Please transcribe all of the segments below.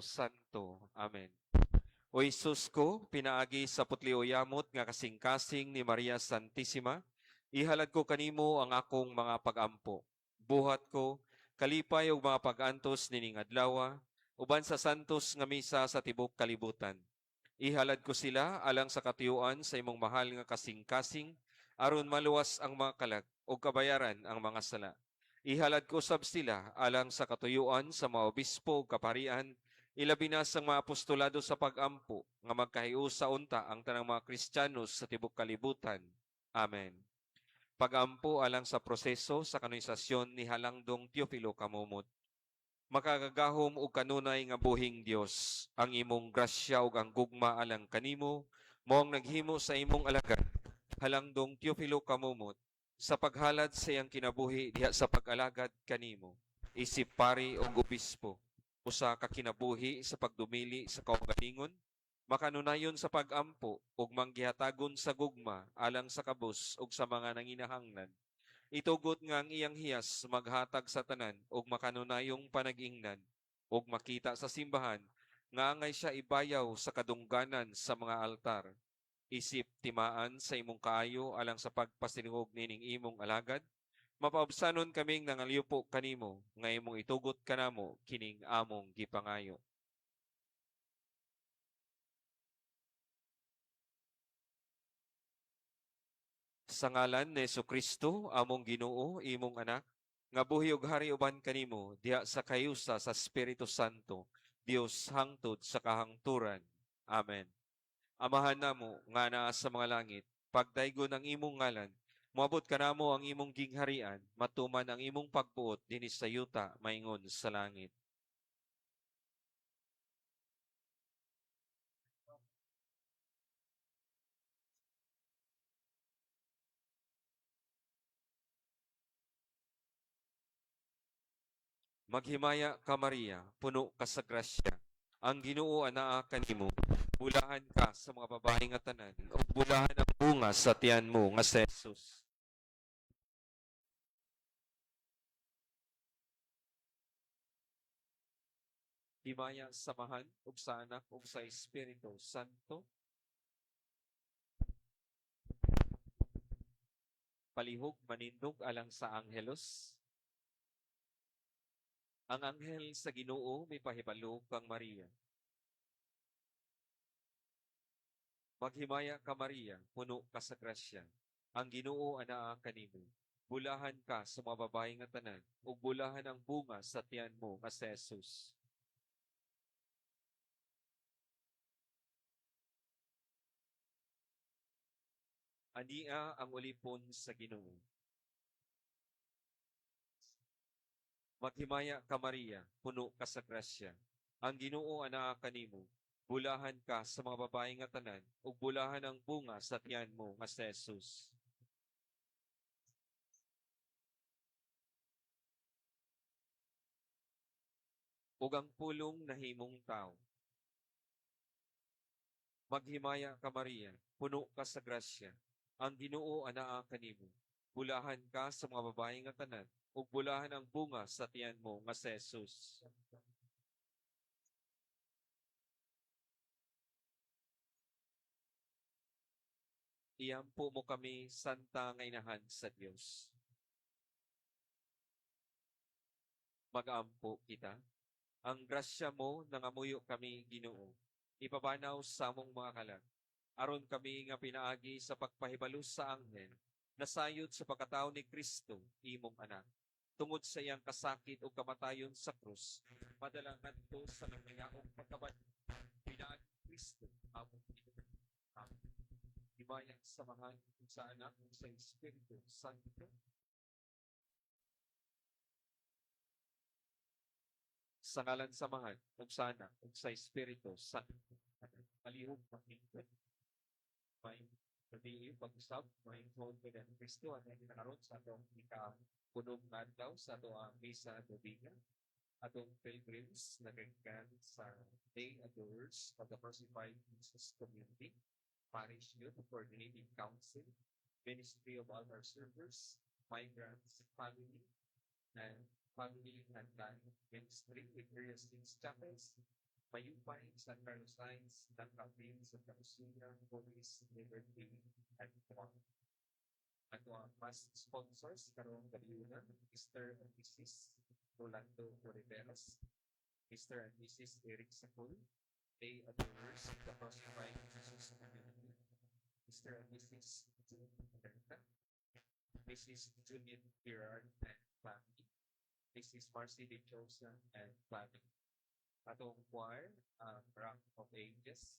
Santo. Amen. O Jesus ko, pinaagi sa putli o yamot nga kasing-kasing ni Maria Santissima, ihalad ko kanimo ang akong mga pagampo. Buhat ko, kalipay ug mga pag-antos nining adlaw, uban sa santos nga misa sa tibok kalibutan. Ihalad ko sila alang sa katuyuan sa imong mahal nga kasing-kasing, aron maluwas ang mga kalag ug kabayaran ang mga sala. Ihalad ko sab sila alang sa katuyuan sa mga obispo ug kaparian, ilabi na sa mga apostolado sa pagampo, nga magkahiusa unta ang tanang mga Kristiyanos sa tibok kalibutan. Amen. Pagampo alang sa proseso sa kanonisasyon ni Halangdong Teofilo Camomot. Makagagahom og kanunay nga buhing Dios, ang imong grasya ug ang gugma alang kanimo mao ang naghimo sa imong alagad Halangdong Teofilo Camomot sa paghalad sa iyang kinabuhi diha sa pag-alagad kanimo isip pari ug obispo, usa ka kinabuhi sa pagdumili sa kaugalingon, makanunayon sa pagampo ug manggihatagon sa gugma alang sa kabus ug sa mga nanginahanglan. Itugot nga ang iyang hiyas maghatag sa tanan ug makanunayong panag-ingnan, ug makita sa simbahan nga angay siya ibayaw sa kadungganan sa mga altar. Isip timaan sa imong kaayo alang sa pagpasinungog nining imong alagad, mapaubsanon kaming nangalyupo kanimo nga imong itugot kanamo kining among gipangayo. Sa ngalan ni Kristo, among Ginoo, imong anak, nga buhi ug hari uban kanimo diha sa kayusa sa Espiritu Santo, Dios hangtod sa kahangturan. Amen. Amahan namo nga naa sa mga langit, pagdaygon ang imong ngalan, moabot kanamo ang imong gingharian, matuman ang imong pagbuot dinhi sa yuta maingon sa langit. Maghimaya ka, Maria, puno ka sa grasya. Ang Ginoo anaa kanimo. Bulahan ka sa mga babae nga tanan, ug bulahan ang bunga sa tiyan mo nga si Jesus. Himaya sa Amahan ug sa Anak ug sa Espiritu Santo. Palihog manindog alang sa Angelus. Ang anghel sa Ginoo mipahibalo kang Maria. Maghimaya ka, Maria, puno ka sa grasya. Ang Ginoo anaa kanimo. Bulahan ka sa mga babae nga tanan, ug bulahan ang bunga sa tiyan mo nga si Jesus. Ania ang ulipon sa Ginoo. Maghimaya ka, Maria, puno ka sa grasya. Ang Ginoo anaa kanimo. Bulahan ka sa mga babae nga tanan, ug bulahan ang bunga sa tiyan mo nga si Jesus. Ug ang pulong nahimong tawo. Maghimaya ka, Maria, puno ka sa grasya. Ang Ginoo anaa kanimo. Bulahan ka sa mga babae nga tanan, ug bulahan ang bunga sa tiyan mo nga si Jesus. Iampo mo kami, Santa nga Inahan sa Dios. Mag-ampo kita. Ang grasya mo nangamuyo kami, Ginoo. Ipabanaw sa among mga kalag. Aron kami nga pinaagi sa pagpahibalo sa anghel, nasayod sa pagkatao ni Kristo, imong anak. Tungod sa iyang kasakit o kamatayon sa krus, madala ngadto sa nangayaong pagkaban. Pinaagi Kristo, among Ginoo. Amen. Himaya sa Amahan, ug sa Anak, ug sa Espiritu Santo. Sa ngalan sa Amahan, ug sa Anak, ug sa Espiritu Santo. Amen. Palihog maghingpit. May gabi pag-usab, may tungod kay Kristo at ang karon sa atong ikapunong adlaw sa atong misa Dovina. Atong pilgrims nagagkan sa Day Adorers of the Crucified Jesus Community, Parish Youth Coordinating Council, Ministry of Altar Servers, Migrants, Family, and Family and Life Ministry with Area 6 Chapels, Mayupay, San Carlos Heights, Dakapin, Santa Lucia, Police, Liberty, and Guam. Ato ang mass sponsors karong gabiuna, Mr. and Mrs. Rolando Oliveros, Mr. and Mrs. Eric Sakul, Lay Adorers of the Crucified Jesus Community, Mr. and Mrs. June Alerta, Mrs. Judith Girard and family, Mrs. Marcy De Chosa and family. Atong choir, ang Rock of Ages,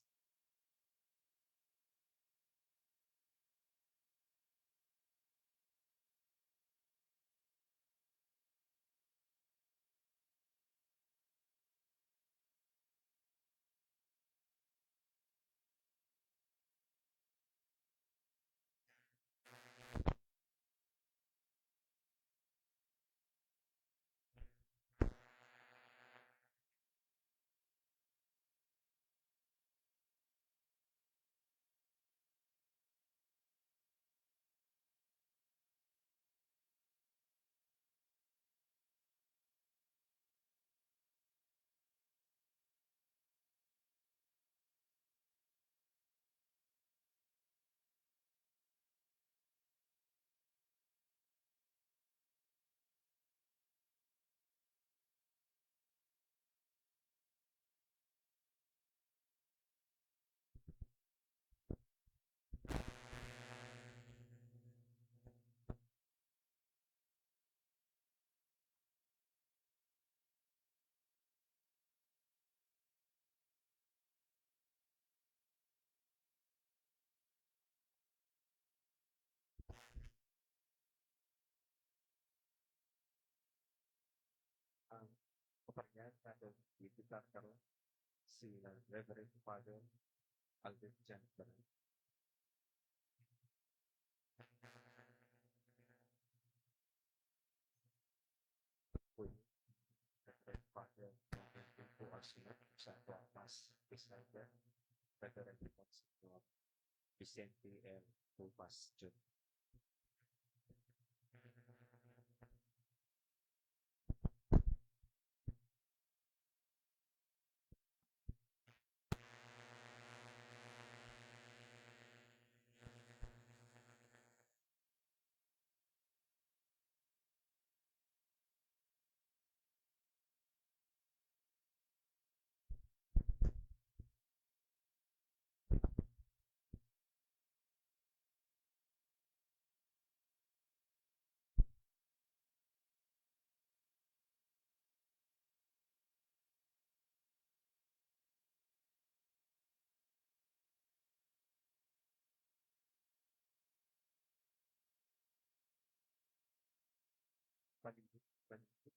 ang kaparyan natong gigitar karon si Reverend Father Albert John Banal. Uy, Reverend Father Robert Pinto Arsenal sa atoang Mass presider, Reverend Monsignor Vicente L. Thomas Jr. Palibot, palibot.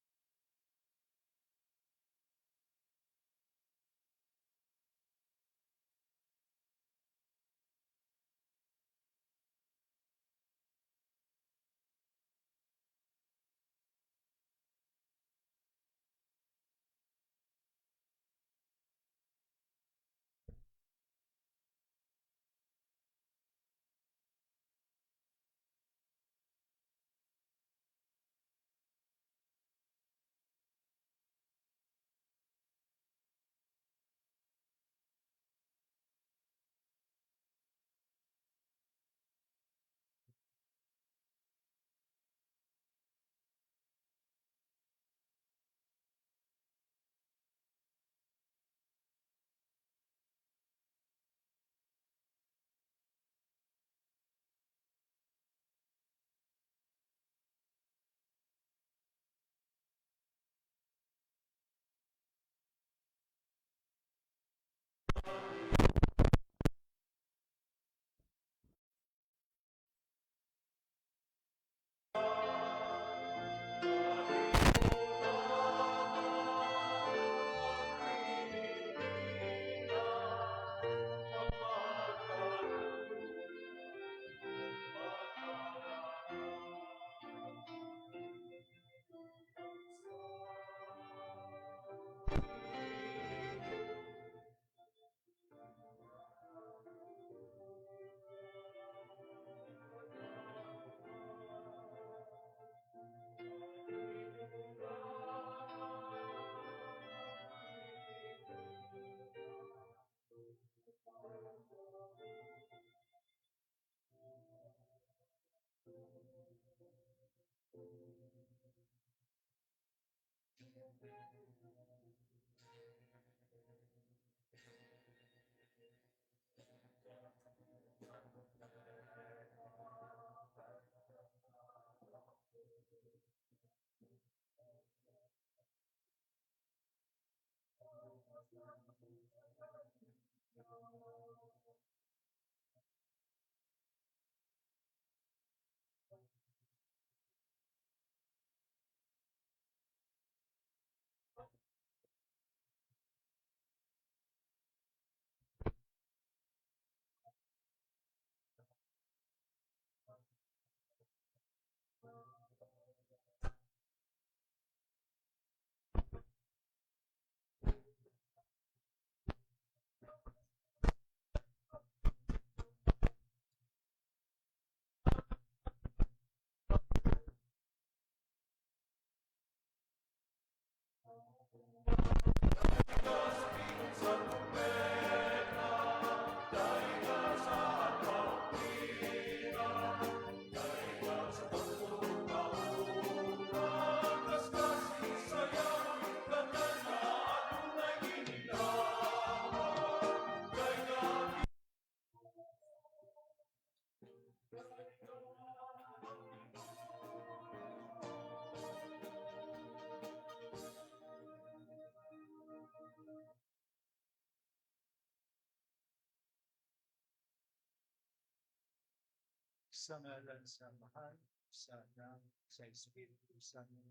Sa ngalan sa Amahan, sa Anak, sa Espiritu Santo.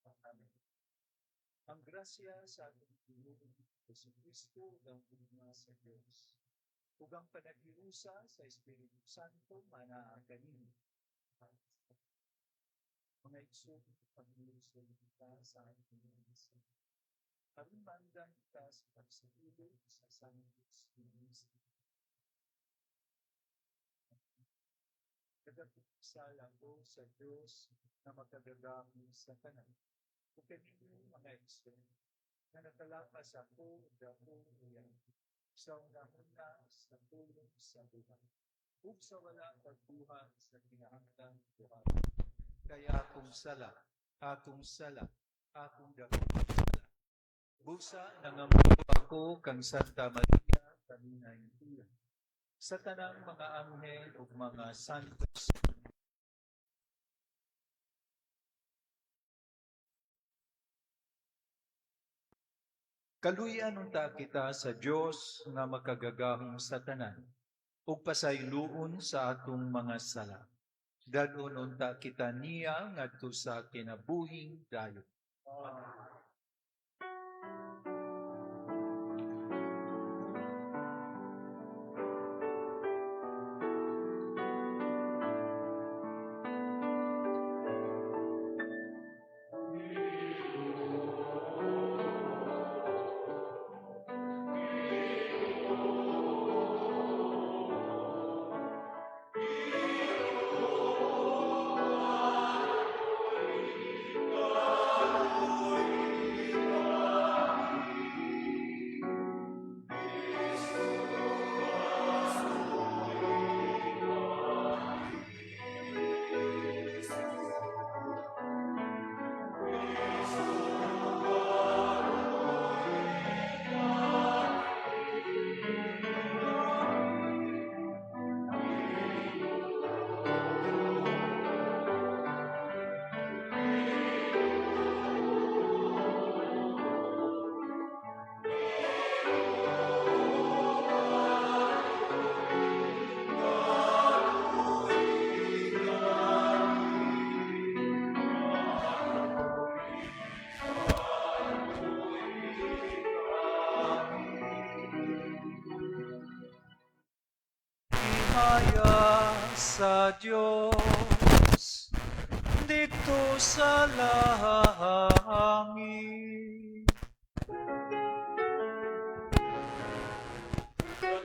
Amen. Ang grasya sa atong Ginoong Jesu Kristo ug ang gugma sa Dios ug ang panaghiusa sa Espiritu Santo manaa kaninyo. Mga igsoon, paglunsod kita sa atong misa. Aron maandam kita sa pagsaulog sa Sanctus Misa. Nagakumpisal ako sa Dios na makagagahom sa tanan. Ug kaninyo, mga igsoon, nga nakalapas ako ug akong uyab sa unahuna sa pulong sa buhat ug sa wala pagbuhat sa kinahanglang buhat. Kay akong sala, akong sala, akong dakong sala. Busa nangampo ako kang Santa Maria kanunay pula, sa tanang mga anghel ug mga santos. Kaluyan unta kita sa Dios nga makagagahom sa tanan ug pasayloon sa atong mga sala. Dad-on unta kita niya ngadto sa kinabuhing dayon. Amen. Himaya sa Diyos didto sa langit.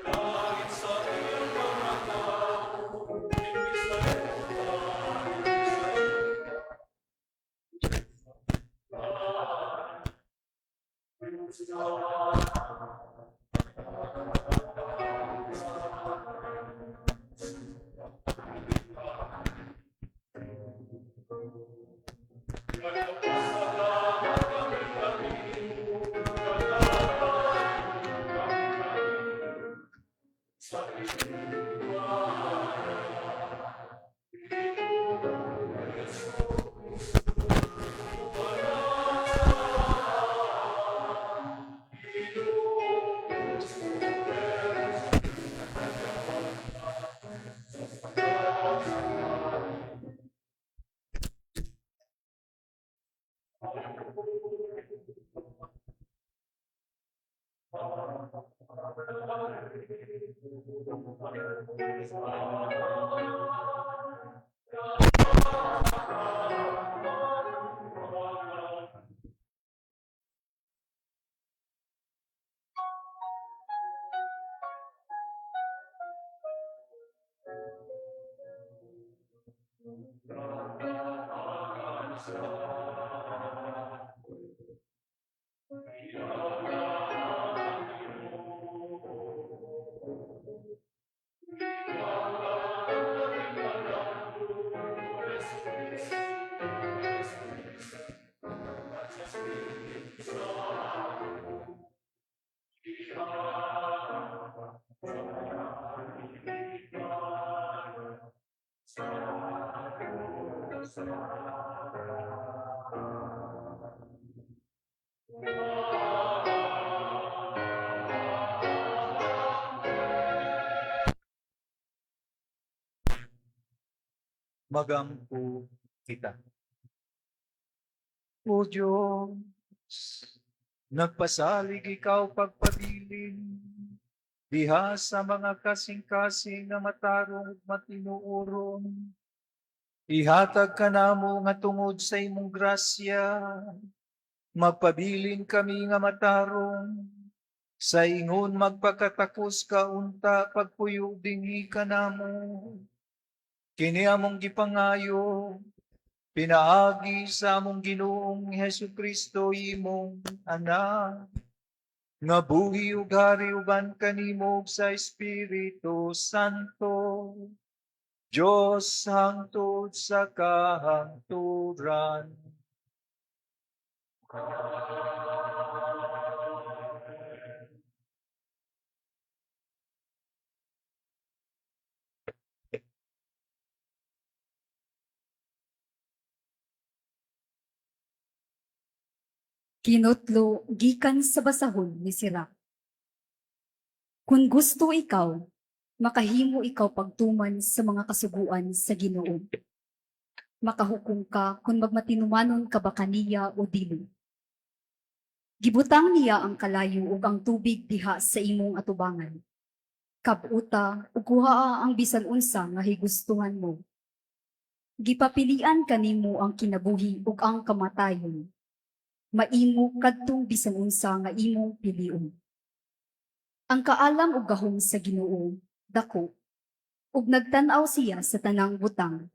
Kahit sa iyong mga tao, imbis na Magampo kita. O Diyos, nagpasalig ikaw pagpabilin diha sa mga kasing-kasing nga matarong ug matinuoron. Ihatag kanamo nga tungod sa imong grasya, magpabilin kami nga matarong, sa ingon magpakatakos ka unta pagpuyo dinhi kanamo. Kini among gipangayo, pinaagi sa among Ginoong Hesus Kristo, imong Anak, nga buhi ug hari uban kanimo ug sa Espiritu Santo, Diyos hangtod sa kahangturan. Kinutlo gikan sa basahon ni Sirach. Kung gusto ikaw, makahimo ikaw pagtuman sa mga kasuguan sa Ginoo. Makahukom ka kung magmatinumanon ka ba kaniya o dili. Gibutang niya ang kalayo ug ang tubig diha sa imong atubangan. Kabuta ug kuhaa ang bisan unsa nga higustuhan mo. Gipapilian kanimo ang kinabuhi ug ang kamatayon. Maimo kadtong bisan unsa nga imong pilion. Ang kaalam ug gahom sa Ginoo dako, ug nagtan-aw siya sa tanang butang.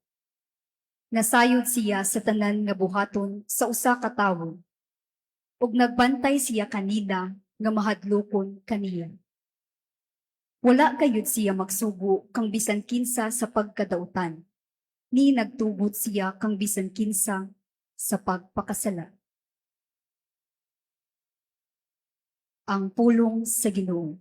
Nasayod siya sa tanan nga buhaton sa usa ka tawo, ug nagbantay siya kanila nga mahadlokon kaniya. Wala gayud siya magsugo kang bisan kinsa sa pagkadautan, ni nagtugot siya kang bisan kinsa sa pagpakasala. Ang pulong sa Ginoo.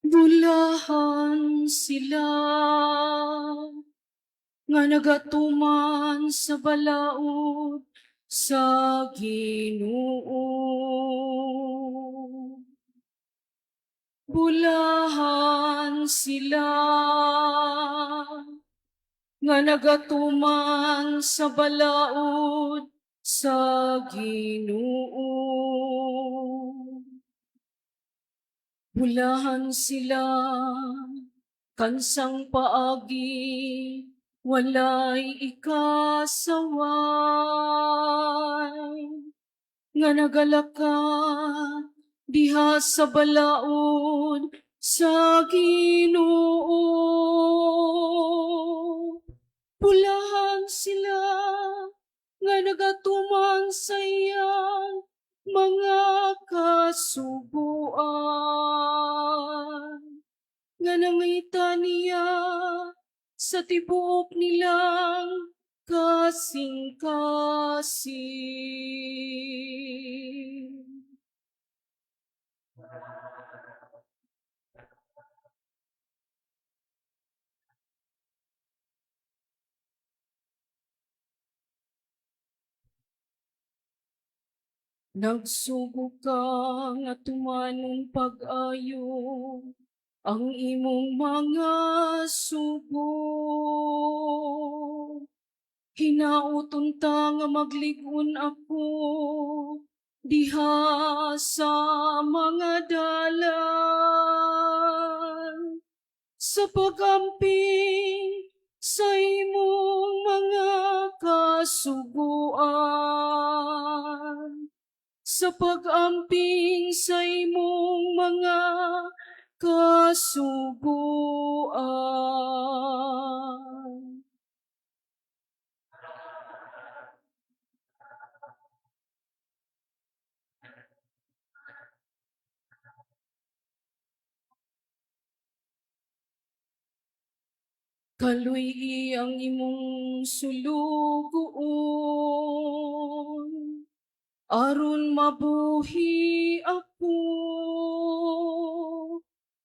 Bulahan sila nga nagatuman sa balaod sa Ginoo. Bulahan sila nga nagatuman sa balaod sa Ginoo. Bulahan sila kansang paagi walay ikasaway nga nagalakat diha sa balaod sa Ginoo. Bulahan sila nga nagatuman sa iyang mga kasuguan nga nangita niya sa tibuok nilang kasing-kasing. Nagsugo ka nga tumanon pag-ayo ang imong mga sugo. Hinaot unta nga maglig-on ako diha sa mga dalan sa pag-amping sa imong mga kasuguan, sa pag-amping sa imong mga kasuguan. Kaluy-i ang imong sulugoon aron mabuhi ako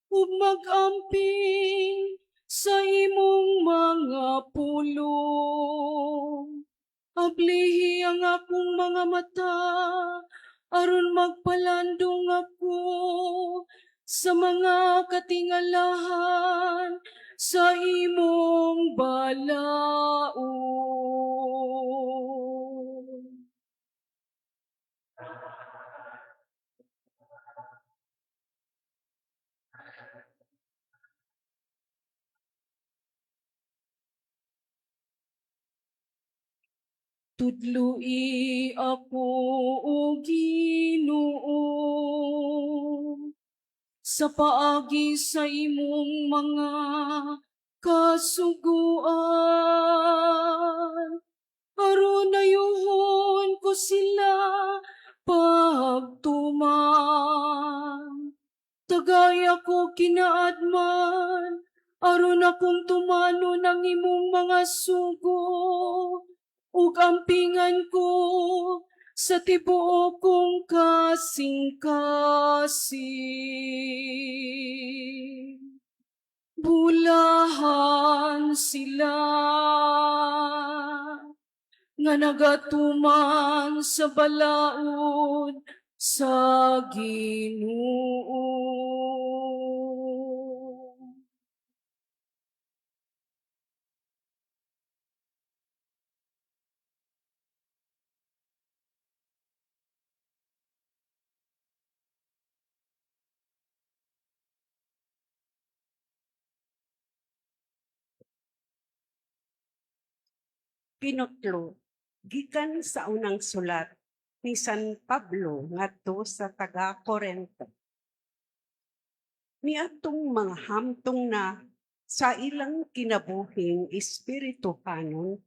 ug mag-amping sa imong mga pulong. Ablihi ang akong mga mata aron magpalandong ako sa mga katingalahan sa imong balaod. Tudloi ako, O Ginoo, sa paagi sa imong mga kasuguan, aron ayuhon ko sila pagtuman. Tagay ako kinaadman aron akong tumanon ang imong mga sugo ug ampingan ko sa tibuok kong kasing-kasing. Bulahan sila nga nagatuman sa balaod sa Ginoo. Pinutlo, gikan sa unang sulat ni San Pablo ngadto sa taga Corinto. Niadtong mga hamtong na sa ilang kinabuhing espirituhanon,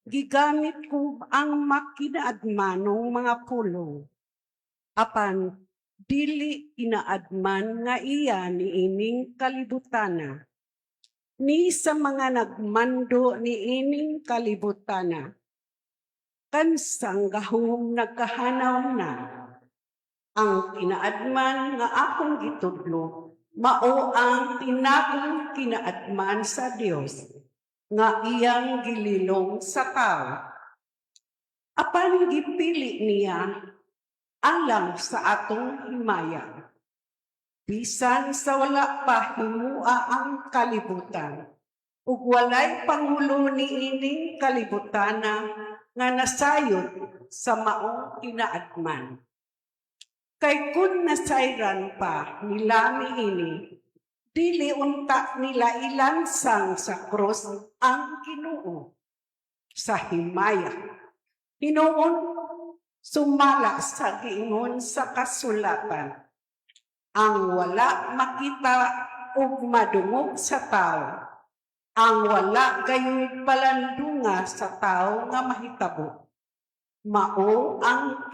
gigamit ko ang makinaadmanong mga pulong. Apan dili kinaadman nga iya niining kalibutana, ni sa mga nagmando niining kalibutana. Kansang gahom nagkahanaw na. Ang kinaadman nga akong gitudlo mao ang tinagong kinaadman sa Dios nga iyang gililong sa tao. Apan gipili niya alang sa atong himaya, bisan sa wala pa himua ang kalibutan ug walay pangulo niining kalibutana nga nasayod sa maong kinaadman. Kay kun nasayran pa nila niini, dili unta nila ilansang sa krus ang Ginoo sa himaya. Hinuon, sumala sa giingon sa kasulatan, ang wala makita ug madungog sa tao, ang wala gayud palandunga sa tao nga mahitabo, mao ang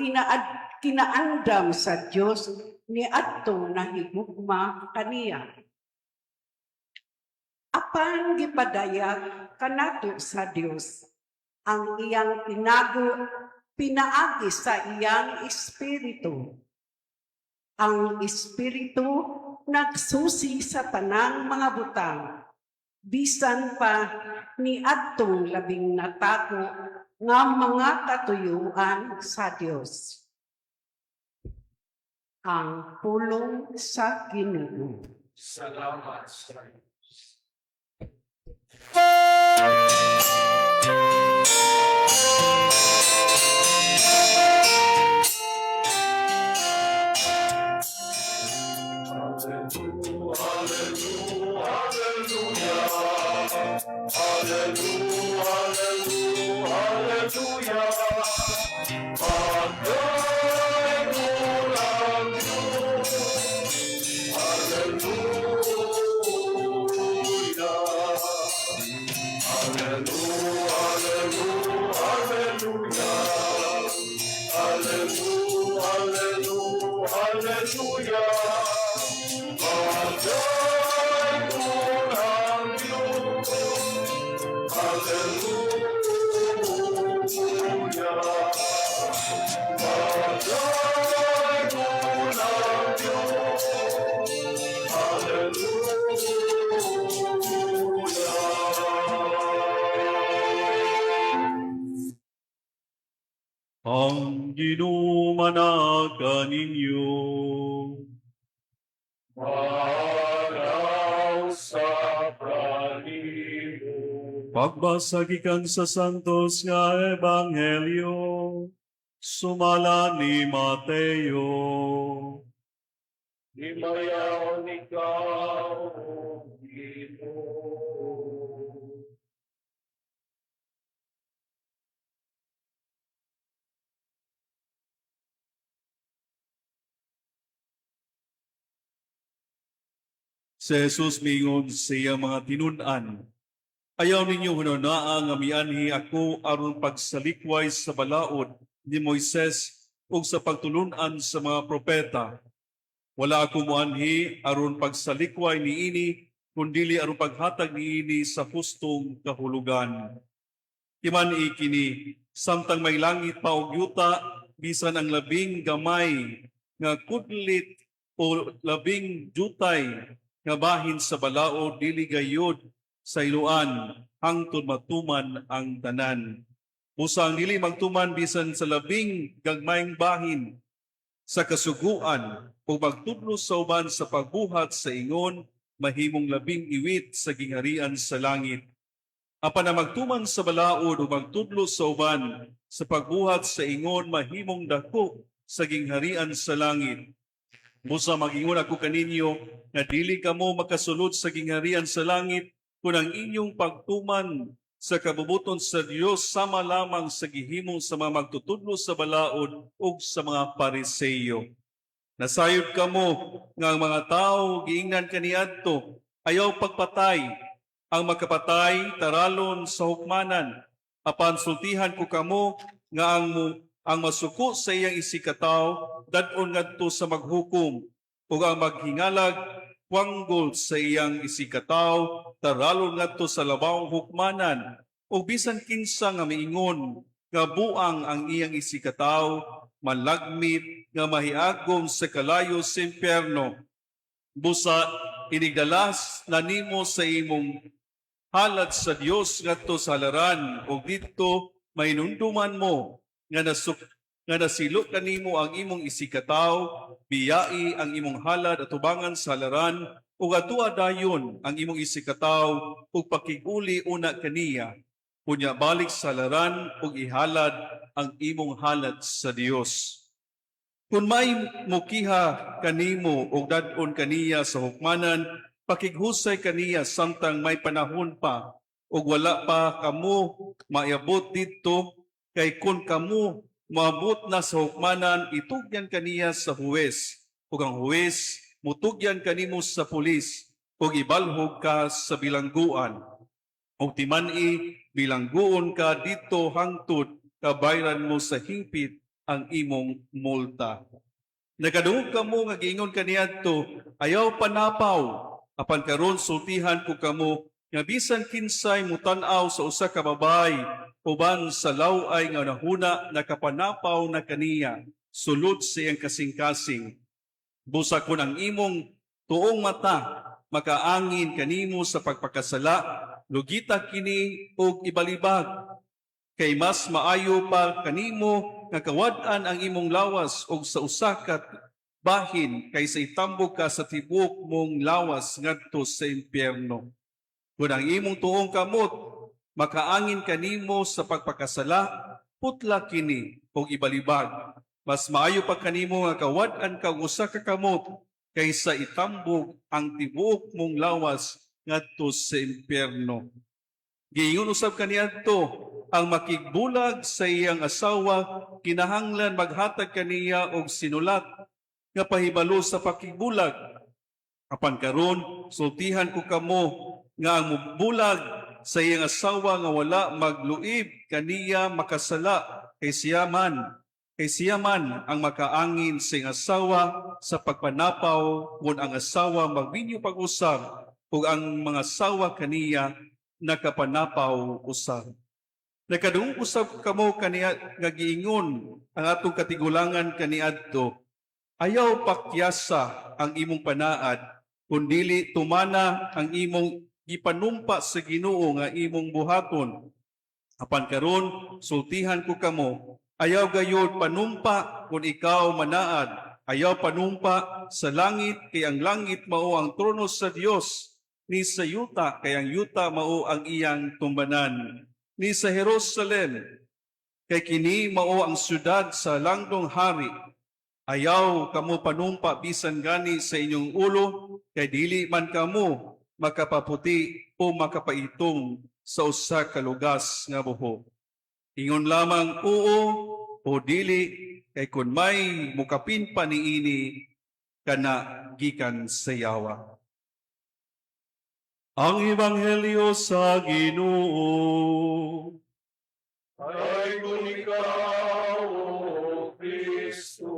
kinaandam sa Dios niadtong nahigugma kaniya. Apan gipadayag kanato sa Dios ang iyang tinago pinaagi sa iyang Espiritu. Ang Espiritu nagsusi sa tanang mga butang, bisan pa niadtong labing natago nga mga katuyuan sa Dios. Ang pulong sa Ginoo. Salamat sa Diyos. Ang Ginoo manaka ninyo. Manaw sa kanimo. Pagbasa gikan sa Santos nga Ebanghelyo, sumala ni Mateo. Himayaw ikaw, O Ginoo. Si Jesus miingon sa iyang mga tinun-an, "Ayaw ninyo hununaa nga mianhi ako aron pagsalikway sa balaod ni Moises ug sa pagtulun-an sa mga propeta. Wala ako moanhi aron pagsalikway niini, kundili aron paghatag niini sa hustong kahulugan. Timan-i kini, samtang may langit pa og yuta, bisan ang labing gamay nga kudlit o labing jutay nga bahin sa balaod dili gayud sayloan hangtod matuman ang tanan. Busa ang dili magtuman bisan sa labing gagmayng bahin sa kasuguan ug magtudlo sa uban sa pagbuhat sa ingon, mahimong labing iwit sa gingharian sa langit. Apan ang magtuman sa balaod ug magtudlo sa uban sa pagbuhat sa ingon, mahimong dako sa gingharian sa langit. Busa mag-ingon ako kaninyo nga dili kamo makasulod sa gingharian sa langit kung ang inyong pagtuman sa kabubuton sa Dios sama lamang sa gihimo sa mga magtutudlo sa balaod ug sa mga Pariseyo. Nasayod kamo nga ang mga tawo giingnan kaniadto, 'Ayaw pagpatay. Ang makapatay taralon sa hukmanan. Apan sultihan ko kamo nga ang masuko sa iyang isigkatawo dad-on ngadto sa maghukom, ug ang maghingalag kwanggol sa iyang isigkatawo taralon ngadto sa labawong hukmanan, ug bisan kinsa nga miingon nga buang ang iyang isigkatawo malagmit nga mahiagom sa kalayo sa impyerno. Busa inigdalas na nimo sa imong halad sa Dios ngadto sa halaran ug didto mahinumduman mo nga nasilo kanimo ang imong isigkatawo, biyai ang imong halad atubangan sa halaran ug adtua dayon ang imong isigkatawo ug pakig-uli una kaniya. Unya balik sa halaran ug ihalad ang imong halad sa Dios. Kung may mukiha kanimo og dad-on kaniya sa hukmanan, pakighusay kaniya samtang may panahon pa ug wala pa kamo maabot didto, kay kung kamo moabot na sa hukmanan, itugyan kaniya sa huwes, ug ang huwes mutugyan kanimo sa pulis ug ibalhog ka sa bilangguan. Ug timan-i, bilangguon ka didto hangtod kabayran mo sa hingpit ang imong multa. Nakadungog kamo nga giingon kaniadto, 'Ayaw panapaw.' Apan karon sultihan ko kamo nga bisan kinsay mutan-aw sa usa ka babayi uban sa law-ay nga hunahuna, nakapanapaw na kaniya sulod sa iyang kasing-kasing. Busa kun ang imong tuong mata makaangin kanimo sa pagpakasala, lugita kini ug ibalibag. Kay mas maayo pa kanimo nga kawad-an ang imong lawas og sa usa ka bahin kaysa itambog ka sa tibuok mong lawas ngadto sa impyerno. Kung ang imong tuong kamot makaangin kanimo sa pagpakasala, putla kini ug ibalibag. Mas maayo pa kanimo nga kawad-an ka og usa ka kamot kaysa itambog ang tibuok mong lawas ngadto sa impyerno. Giingon usab kaniadto, ang makigbulag sa iyang asawa kinahanglan maghatag kaniya og sinulat nga pahibalo sa pakigbulag. Apan karon sultihan ko kamo nga ang mubulag sa iyang asawa nga wala magluib kaniya makasala kay siya man ang makaangin sa iyang asawa sa pagpanapaw kung ang asawa magminyo pag-usab ug ang mga asawa kaniya nakapanapaw usab. Nakadungog usab kamo kaniya nga giingon ang atong katigulangan kaniadto, "Ayaw pakyasa ang imong panaad, kun dili tumana ang imong gipanumpa sa Ginoo nga imong buhaton." Apan karon sultihan ko kamo, ayaw gayud panumpa kung ikaw manaad. Ayaw panumpa sa langit, kay ang langit mao ang trono sa Dios, ni sa yuta, kay ang yuta mao ang iyang tumbanan, ni sa Jerusalem, kay kini mao ang syudad sa langdong hari. Ayaw kamo panumpa bisan gani sa inyong ulo, kay dili man kamo makapaputi o makapaitom sa usa ka lugas nga buhok. Ingon lamang oo o dili, kay kun may mukapin pa niini, kana gikan sa yawa. Ang Ebanghelyo sa Ginoo. Ay kung ikaw, O Kristo.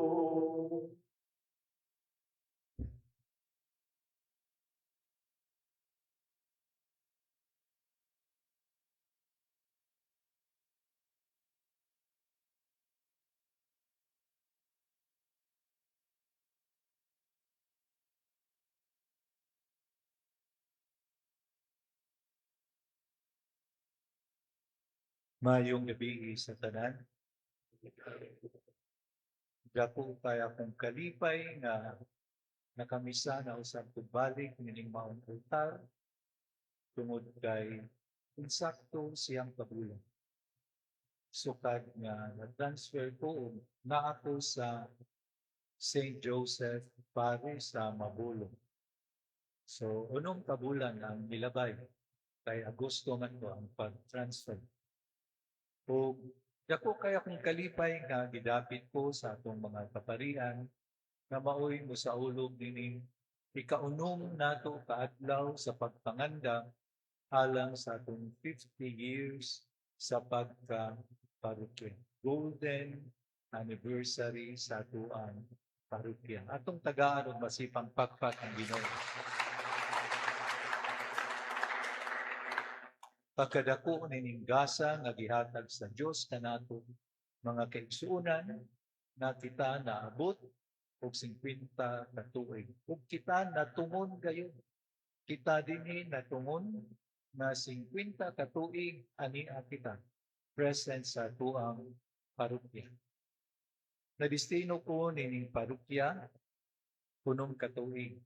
Maayong gabii sa tanan. Dako kay akong kalipay nga nakamisa na usab balik nining maong altar tungod kay insakto siyam ka bulan. Sukad nga na-transfer ko og naa ko sa St. Joseph Parish sa Mabolo. So, unom ka bulan ang nilabay, kay Agosto man ko ang pag-transfer. Ug dako kay akong kalipay nga gidapit ko sa atong mga kaparian nga maoy mosaulog nining ikaunom nato kaadlaw sa pagpangandam alang sa atong 50 years sa pagka-parokya. Golden anniversary sa atoang parokya. Atong tagaan og masipang pakpak ang Ginoo. Pagkadako nining gasa nga gihatag sa Dios kanato, mga kaigsuonan, na kita naabot og 50 ka tuig. Ug kita natungon gayon. Kita dinhi natungon na 50 ka tuig ania kita present sa atoang parokya. Nadistino ko nining parokya unom ka tuig,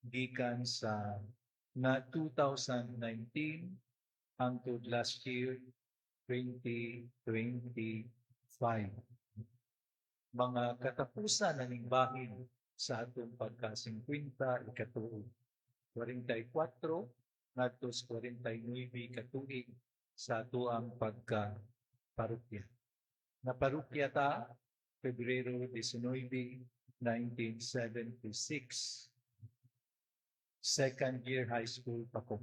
gikan sa na 2019 hangtod last year 2025. Mga katapusan na ning bahin sa atong pagka 50 ikatuig. 44 ngadto sa 49 katuig sa atoang pagka parokya. Naparokya ta Pebrero 19, 1976. Second year high school pa ko.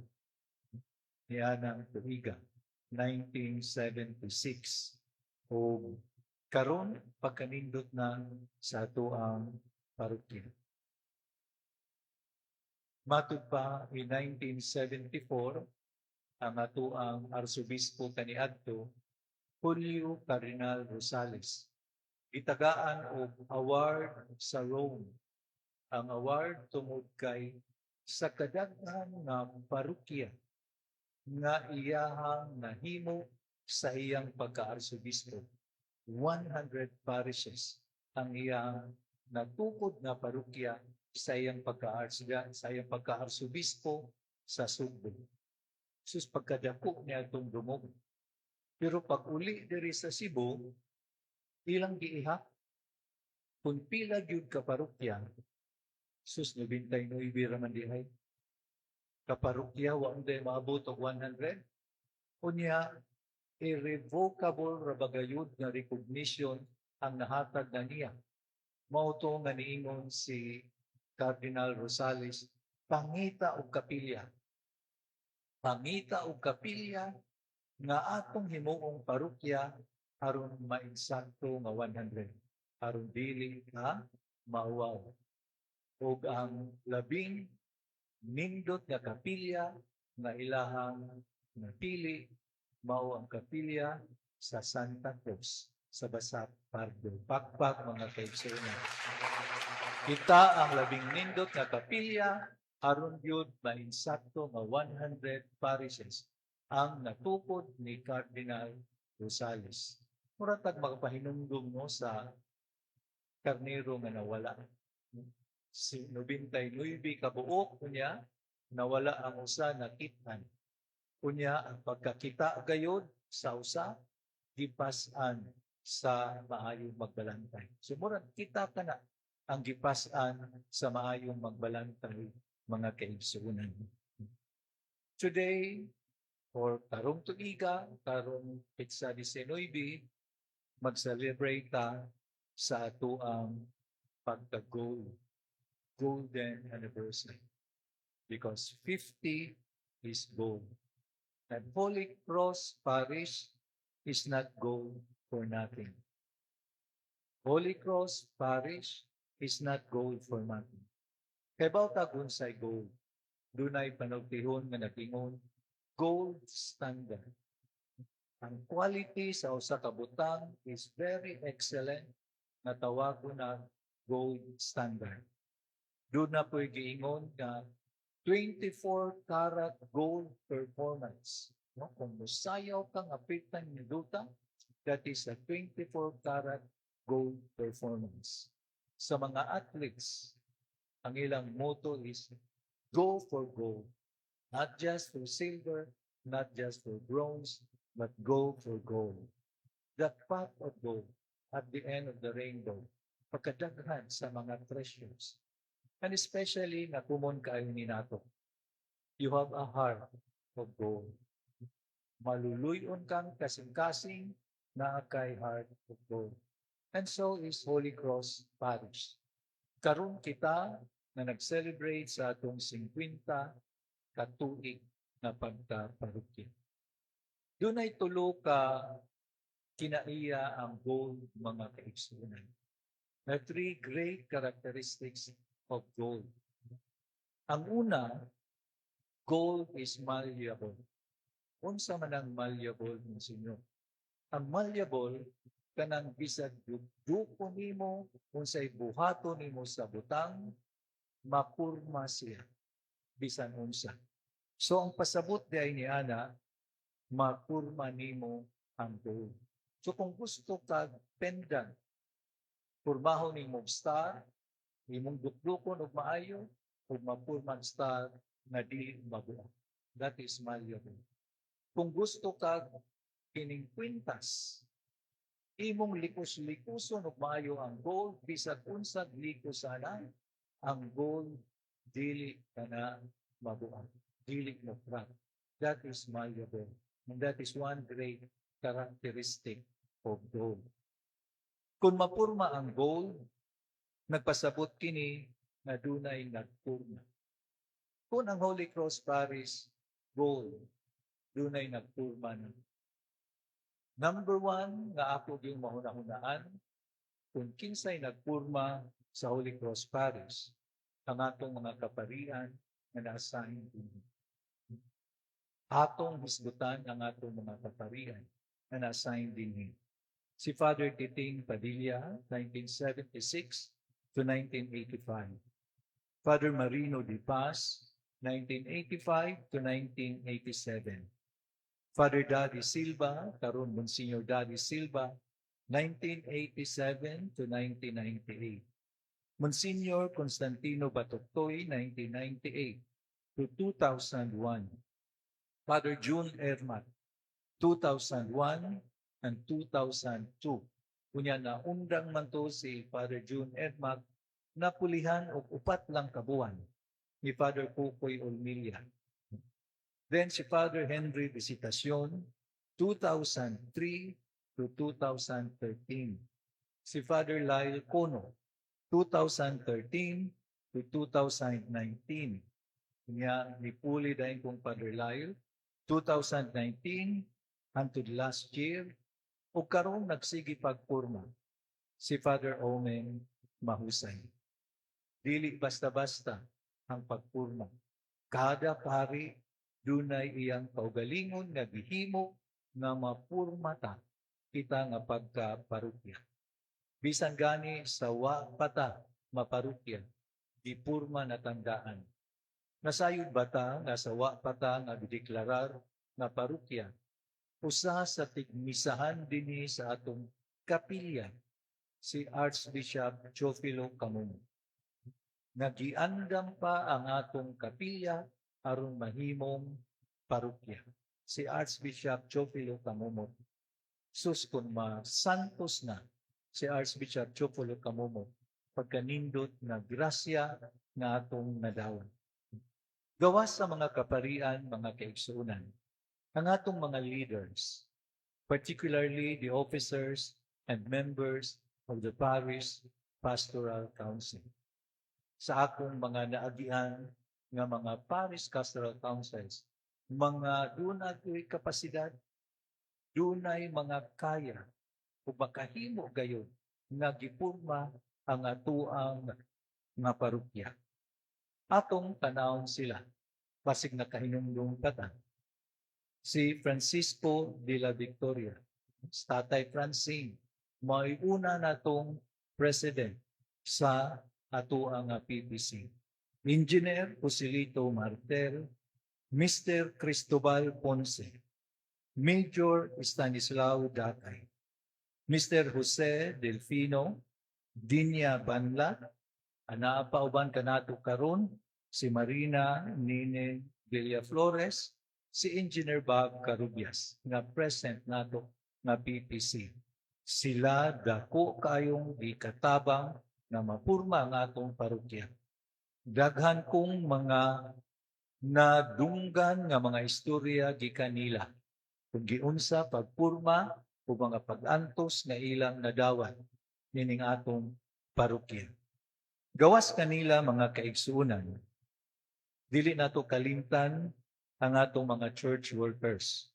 Nianang tuiga, 1976. O karon pagkanindot na sa atoang parokya. Matud pa, in 1974, ang atoang arsobispo kaniadto, Julio Cardinal Rosales, gitagaan og award sa Rome. Ang award tungod kay sa kadaghan nga parokya nga iyahang nahimo sa iyang pagka-arsobispo. 100 parishes ang iyang natukod nga parokya sa iyang pagka-arsobispo sa Sugbo. Sus, pagkadako niya itong dumog. Pero pag uli diri sa Cebu, ilang giihap kung pila gyud ka parokya. Sus, 99 ra man dihay ka parokya, wa man maabot og 100. Unya irrevocable ra bagayud nga recognition ang nahatag na niya. Mao to nga niingon si Cardinal Rosales, "Pangita og kapilya. Pangita og kapilya nga atong himuong parokya aron mainsakto nga 100, aron dili ka mauwaw." Ug ang labing nindot nga kapilya nga ilahang napili mao ang kapilya sa Santa Cruz sa Basak Pardo. Pakpak, mga kaigsuonan. Kita ang labing nindot nga kapilya aron gyud mainsakto nga 100 parishes ang natukod ni Cardinal Rosales. Mura tag makapahinumdum, no, sa karnero nga nawala. Si 99 ka buok, unya nawala ang usa, nakit-an. Unya ang pagkakita gayod sa usa, gipas-an sa maayong magbalantay. So murag kita kana ang gipas-an sa maayong magbalantay, mga kaigsuonan. Today, or karong tuiga, karong petsa 19, mag-celebrate ta sa atoang pagka-gold, golden anniversary. Because 50 is gold. And Holy Cross Parish is not gold for nothing. Holy Cross Parish is not gold for nothing. Kay kabalo tag unsay gold. Dunay panultihon nga nag-ingon, gold standard. Ang quality sa usa ka butang is very excellent nga tawagon na gold standard. Duna po'y giingon nga 24 karat gold performance. No? Kung musayaw kang apitan ni duta, that is a 24 karat gold performance. Sa mga athletes, ang ilang motto is "Go for gold." Not just for silver, not just for bronze, but go for gold. The pot of gold at the end of the rainbow, pagkadaghan sa mga treasures. And especially na common kaayo ni nato. You have a heart of gold. Maluluyon kang kasing-kasing na kay heart of gold. And so is Holy Cross Parish. Karon kita na nag-celebrate sa atong 50 katuig na pagkaparokya. Dunay tulo ka kinaiya ang gold, mga kaigsuonan. There are three great characteristics of gold. Ang una, gold is malleable. Unsa man ang malleable, Monseñor? Ang malleable, kanang bisag dukdukon nimo, unsay buhaton nimo sa butang, mapurma siya bisan unsa. So ang pasabot diay ni ana, mapurma nimo ang gold. So kung gusto kag pendant, purmahon nimo star, imong dukdukon og maayo, ug mapurma ang star nga dili mabuak. That is malleable. Kung gusto kag kining kwintas, imong likos-likoson og maayo ang gold, bisag unsag likos ana ang gold, dili kana mabuak, dili mo crack. That is malleable. And that is one great characteristic of gold. Kung mapurma ang gold, nagpasabot kini nga dunay nagpurma. Kung ang Holy Cross Parish gold, dunay nagpurma na. Number one nga ako yung mahuna-hunaan, kung kinsay nagpurma sa Holy Cross Parish, ang atong mga kaparian nga na-assign dinhi. Atong hisgutan ang atong mga kaparian na na-assign dinhi. Si Father Titing Padilla, 1976 to 1985. Father Marino Di Paz, 1985 to 1987. Father Daddy Silva, karon Monsignor Daddy Silva, 1987 to 1998. Monsignor Constantino Batoctoy, 1998 to 2001. Father June Ermat, 2001 and 2002. Unya na undang man to si Father June Ermat, napulihan og 4 lang ka buwan ni Father Kukoy Olmilla. Then si Father Henry Visitacion, 2003 to 2013. Si Father Lyle Cono, 2013 to 2019. Nya nipuli dayon kong Father Lyle, 2019 until last year, ug karon nagsige pagpurma si Father Omen Mahusay. Dili basta-basta ang pagpurma. Kada pari dunay iyang kaugalingon nga gihimo nga mapurma ta kita nga pagka-parokya. Bisan gani sa wa pa ta maparokya, gipurma na tandaan. Nasayod ba ta nga sa wa pa ta nga gideklarar nga parokya, usa sa tigmisahan dinhi sa atong kapilya si Archbishop Teofilo Camomot? Nagiandam pa ang atong kapilya aron mahimong parokya. Si Archbishop Teofilo Camomot. Sus, kung masantos na si Archbishop Teofilo Camomot, pagkanindot na grasya nga atong nadawat. Gawas sa mga kaparian, mga kaigsuonan, ang atong mga leaders, particularly the officers and members of the Parish Pastoral Council. Sa akong mga naagian nga mga Parish Pastoral Councils, mga dunay kapasidad, dunay mga kaya ug makahimo gayud nga gipurma ang atuang nga parokya. Atong tanawon sila, basig nakahinumdum pa ta. Si Francisco de la Victoria, Tatay Francine, may una natong president sa atuang nga PPC. Engineer Joselito Martel, Mr. Cristobal Ponce, Major Stanislao Datay, Mr. Jose Delfino, Dinya Banla, anaa pa uban kanato karon si Marina Nine Villaflores, si Engineer Bob Carubias nga present nato nga PPC. Sila dako kayong gikatabang na mapurma ang atong parokya. Daghan kong mga nadunggan nga mga istorya gikan nila kung giunsa pagpurma o mga pag-antos nga ilang nadawat nining atong parokya. Gawas kanila, mga kaigsuonan, dili nato kalimtan ang atong mga church workers,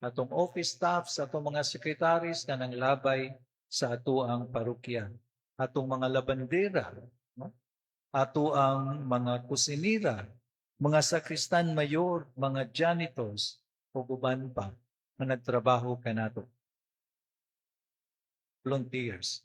atong office staff, sa atong mga secretaries nga nanglabay sa atoang parokya, atong mga labandera, no? Ato ang mga kusinira, mga sakristan mayor, mga janitors, ug uban pa nga nagtrabaho kanato. Volunteers,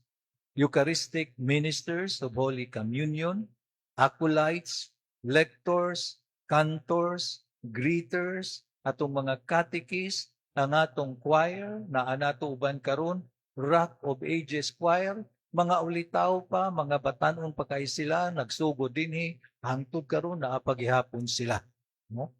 Eucharistic ministers of Holy Communion, acolytes, lectors, cantors, greeters, atong mga catechist, ang atong choir na anato uban karon, Rock of Ages Choir, mga ulitaw pa, mga batanon pa kay sila, nagsugod dinhi, hangtod karon naa pa gihapon sila. No?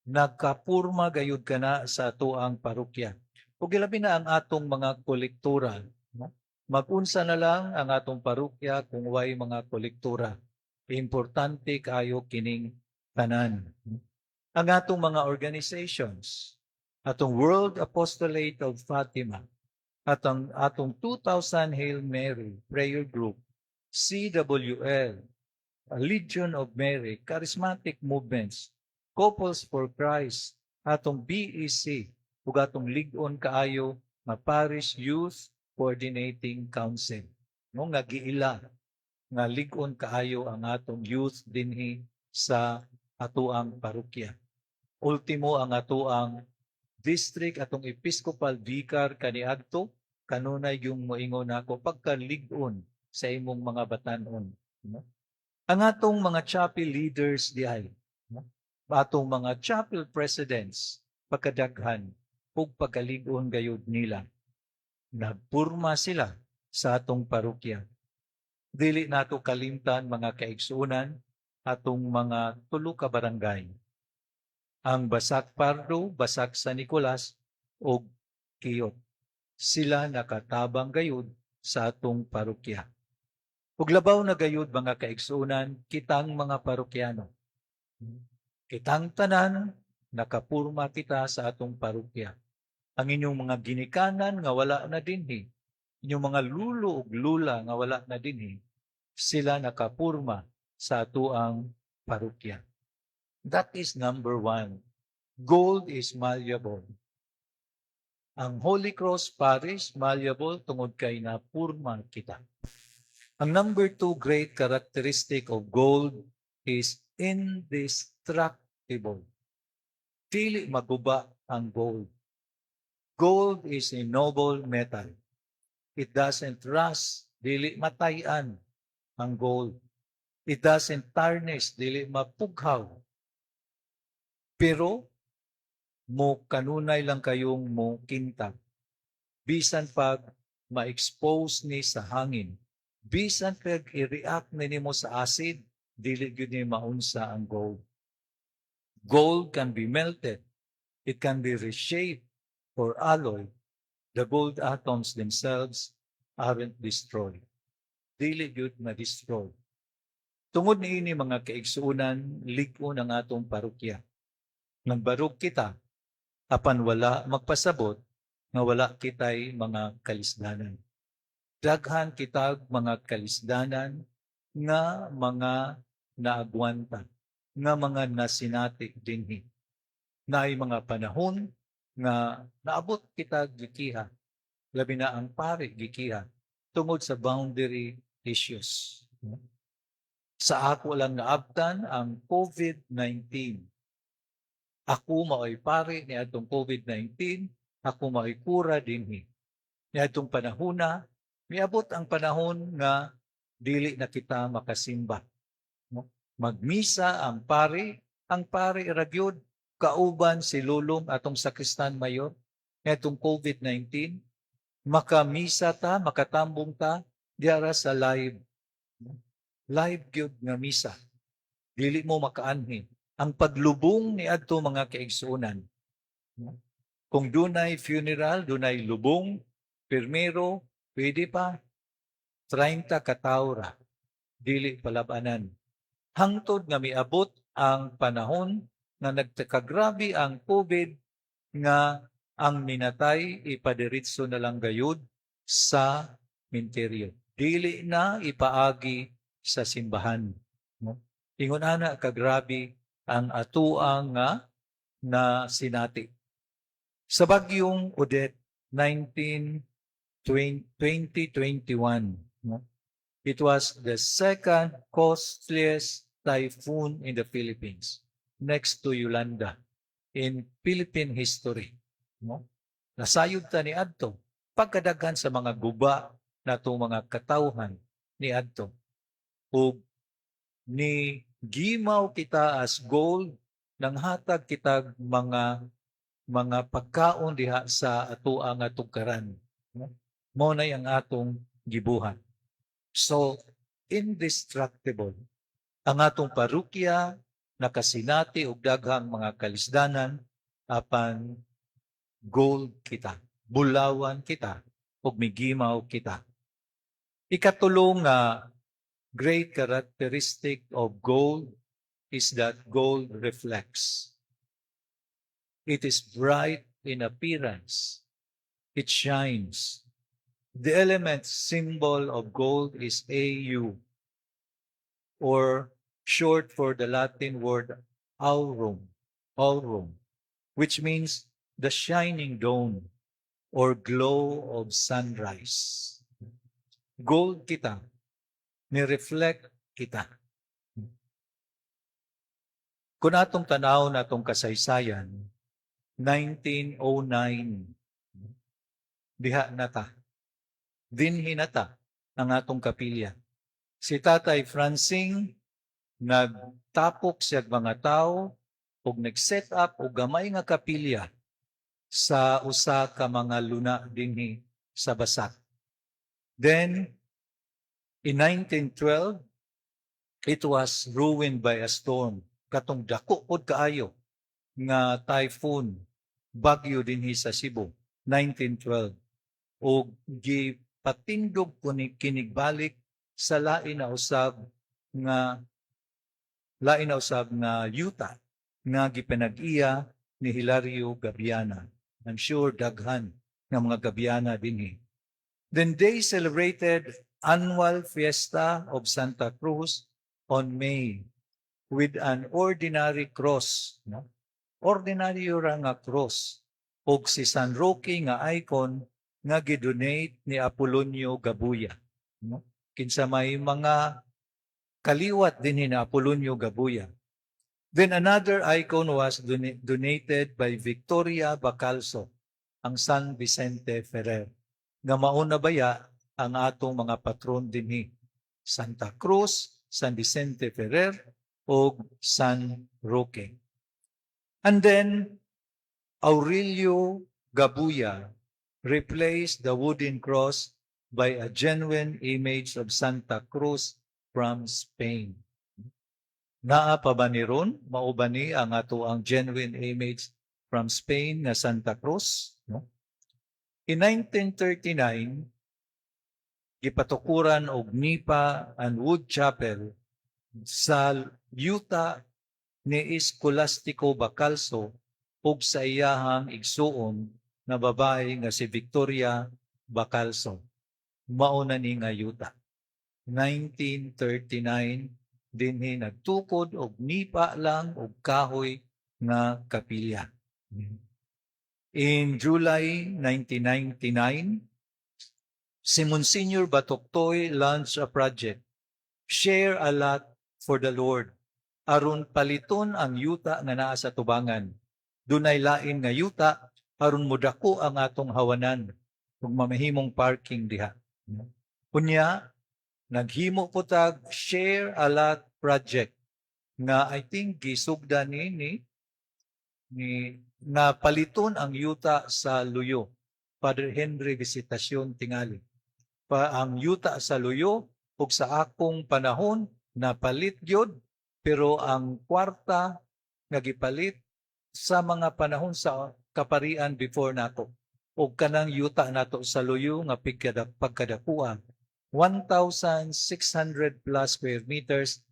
Nagkapurma gayud kana sa atoang parokya. Ug ilabi na ang atong mga kolektora. No? Mag-unsa na lang ang atong parokya kung way mga kolektora? Importante kayo kining tanan. Ang atong mga organizations, atong World Apostolate of Fatima, at ang atong 2000 Hail Mary Prayer Group, CWL, Legion of Mary, Charismatic Movements, Couples for Christ, atong BEC, ug atong lig-on kaayo nga Parish Youth Coordinating Council. No, nga giila nga lig-on kaayo ang atong youth dinhi sa atoang parokya. Ultimo, ang atoang district, atong episcopal vicar kaniadto, kanunay yung moingon nako pagkalig-on sa imong mga batanon, no? Ang atong mga chapel leaders diay, no? Atong mga chapel presidents, pagkadaghan ug pagkalig-on gayud nila. Nagpurma sila sa atong parokya. Dili nato kalimtan, mga kaigsuonan, atong mga tulo ka barangay. Ang Basak Pardo, Basak San Nicolas ug Kiyot. Sila nakatabang gayud sa atong parokya. Ug labaw na gayud, mga kaigsuonan, kitang mga parokyano. Kitang tanan nakapurma kita sa atong parokya. Ang inyong mga ginikanan nga wala na dinhi, inyong mga lulo ug lula nga wala na dinhi, sila nakapurma sa atoang parokya. That is number one. Gold is malleable. Ang Holy Cross Parish, malleable tungod kay napurma kita. Ang number two great characteristic of gold is indestructible. Dili maguba ang gold. Gold is a noble metal. It doesn't rust, dili matayan ang gold. It doesn't tarnish, dili mapughaw. Pero mo kanunay lang kayong mo kintab. Bisan pag ma-expose ni sa hangin, bisan pag i-react ni nimo sa acid, dili gyud ni maunsa ang gold. Gold can be melted. It can be reshaped or alloyed. The gold atoms themselves aren't destroyed. Dili gyud ma-destroy. Tungod niini, mga kaigsuonan, lig-on ang atong parokya. Nagbarog kita, apan wala magpasabot nga wala kitay mga kalisdanan. Daghan kitag mga kalisdanan nga mga naagwanta, nga mga nasinati dinhi. Naay mga panahon nga naabot kita gikiha, labi na ang pare gikiha, tungod sa boundary issues. Sa ako lang naabtan ang COVID-19. Ako mao'y pare ni atong COVID-19, ako mao'y kura dinhi. Ni atong panahona, miabot ang panahon nga dili na kita makasimba. No? Magmisa ang pare ra gyud kauban si Lulong, atong sakristan mayor, ngadtong COVID-19, makamisa ta, makatambong ta diara sa live. Live gyud nga misa. Dili mo makaanhi. Ang paglubong ni adto, mga kaigsuonan. No? Kung dunay funeral, dunay lubong, pirmero, pwede pa 30 ka tawo ra. Dili palabanan. Hangtod nga miabot ang panahon nga nagtakagrabe ang COVID nga ang minatay ipadiritso na lang gayud sa minteryo. Dili na ipaagi sa simbahan. No? Ingon ana kagrabe ang atuang nga na sinati. Sa bagyong Odette 19 2021, no? It was the second costliest typhoon in the Philippines next to Yolanda in Philippine history. No? Nasayod ta ni adto pagkadaghan sa mga guba natong mga katawhan ni adto. Ug ni gimaw kita as gold, nanghatag kitag mga pagkaon diha sa atoa nga tugkaran. No? Mao nay ang atong gibuhat. So, indestructible. Ang atong parokya nakasinati og daghang mga kalisdanan, apan gold kita, bulawan kita, ug migimaw kita. Ikatulo nga great characteristic of gold is that gold reflects. It is bright in appearance. It shines. The element symbol of gold is AU, or short for the Latin word aurum, aurum, which means the shining dawn or glow of sunrise. Gold kita, ni-reflect kita. Kung atong tanaw na atong kasaysayan, 1909, diha na ta. Dinhi na ta ang atong kapilya. Si Tatay Francing, nagtapok siya mga tao ug nag-set up og gamay nga kapilya sa usa ka mga luna dinhi sa Basak. Then In 1912, it was ruined by a storm. Katong dako pod kaayo nga typhoon, bagyo dinhi sa Cebu, 1912. O gipatindog ko ni kinigbalik sa lain na usab nga yuta nga gipanag-iya ni Hilario Gabiana. I'm sure daghan nga mga Gabiana dinhi. Then they celebrated annual fiesta of Santa Cruz on May with an ordinary cross, no? Ordinary ra nga cross og si San Roque nga icon nga gidonate ni Apolonio Gabuya, no? Kinsa may mga kaliwat dinhi na Apolonio Gabuya. Then another icon was donated by Victoria Bacalso, ang San Vicente Ferrer. Nga mauna baya ang atong mga patron dinhi? Santa Cruz, San Vicente Ferrer, ug San Roque. And then Aurelio Gabuya replaced the wooden cross by a genuine image of Santa Cruz from Spain. Naa pa ba ni ron? Mao ba ni ang ato ang genuine image from Spain nga Santa Cruz? No? In 1939, gipatukuran og nipa and wood chapel sa yuta ni Escolastico Bacalso ug sa iyahang igsuon nga babae nga si Victoria Bacalso. Mao na ni nga yuta. 1939, dinhi nagtukod og nipa lang og kahoy nga kapilya. In July 1999, si Monsignor Batoktoy launched a project, Share a Lot for the Lord, aron paliton ang yuta nga naa sa tubangan. Dunay lain nga yuta aron modako ang atong hawanan ug mamahimong parking diha. Unya, naghimo po tag Share a Lot project nga I think gisugda ni nga paliton ang yuta sa Luyo. Father Henry Visitacion tingali. Pa ang yuta sa Luyo ug sa akong panahon napalit gyud, pero ang kwarta nga gipalit sa mga panahon sa kaparian before nato ug kanang yuta nato sa Luyo nga pagkadakuan, 1,600 plus square meters,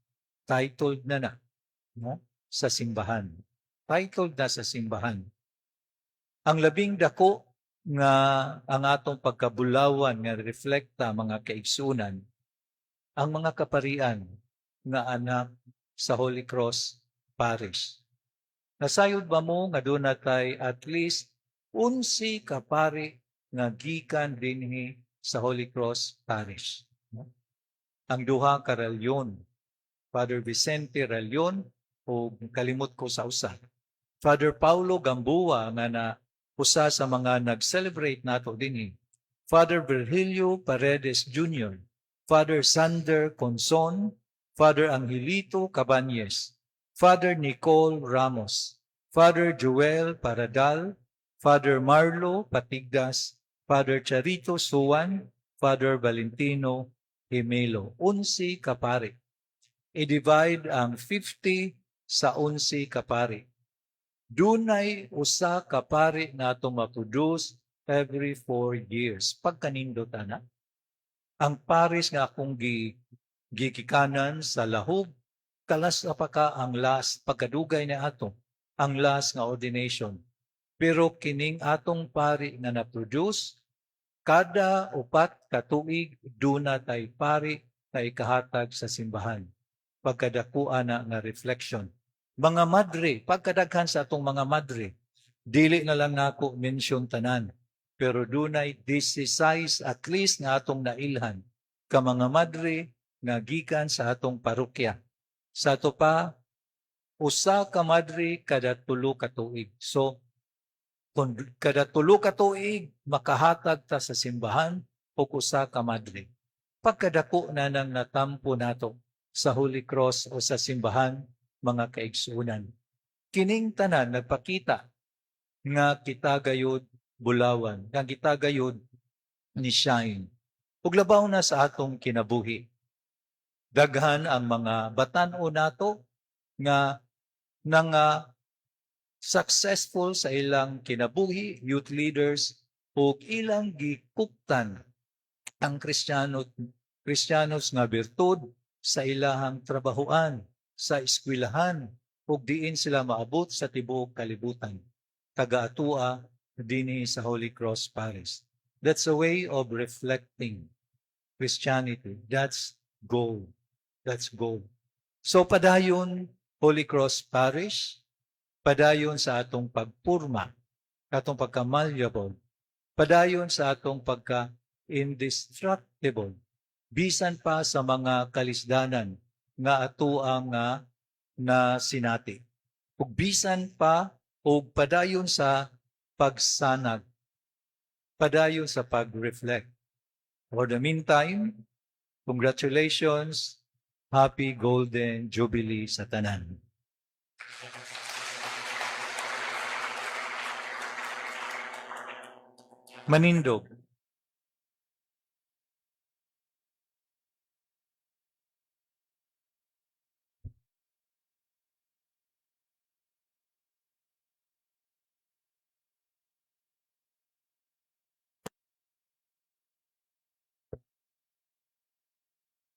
titled na na, no, sa simbahan, titled na sa simbahan. Ang labing dako nga ang atong pagkabulawan nga reflekta, mga kaigsunan, ang mga kaparian nga anak sa Holy Cross Parish. Nasayod ba mo nga duna tay at least 11 ka pari nga gikan dinhi sa Holy Cross Parish? No? Ang duha ka Ralyon, Father Vicente Ralyon o kalimot ko sa usa. Father Paulo Gamboa nga na usa sa mga nag-celebrate nato dinhi. Father Virgilio Paredes Jr., Father Sander Conson, Father Angelito Cabañes, Father Nicole Ramos, Father Joel Paradal, Father Marlo Patigdas, Father Charito Suwan, Father Valentino Himelo. 11 ka pari. I-divide ang 50 sa 11 ka pari. Dunay usa ka pari na atong ma-produce every 4 years. Pagkanindot ana. Ang paris nga akong gigikanan sa Lahug, kalas na pa ka ang last, pagkadugay na ato, ang last nga ordination. Pero kining atong pari nga na-produce, kada 4 ka tuig duna tay pari na ikahatag sa simbahan. Pagkadakuan na nga reflection. Mga madre, pagkadaghan sa atong mga madre, dili na lang nako mention tanan, pero dunay 16 at least nga atong nailhan ka mga madre nga gikan sa atong parokya. Sa ato pa, usa ka madre kada 3 ka tuig. So, kung kada 3 ka tuig makahatag ta sa simbahan og usa ka madre. Pagkadako na nang natampo nato sa Holy Cross o sa simbahan, mga kaigsuonan. Kining tanan nagpakita nga kita gayud bulawan, nga kita gayud ni shine. Ug labaw na sa atong kinabuhi. Daghan ang mga batan-o nato nga nanga successful sa ilang kinabuhi, youth leaders, ug ilang gikuptan ang Kristiyanos nga birtud sa ilahang trabahoan, sa eskwelahan, ug diin sila maabot sa tibuok kalibutan. Taga-atua dinhi sa Holy Cross Parish. That's a way of reflecting Christianity. That's goal. That's goal. So padayon, Holy Cross Parish, padayon sa atong pagpurma, atong pagka-malleable, padayon sa atong pagka-indestructible, bisan pa sa mga kalisdanan nga atoang nga na sinati. Ug bisan pa og padayon sa pagsanag, padayon sa pag-reflect. For the meantime, congratulations, happy Golden Jubilee sa tanan. Manindog.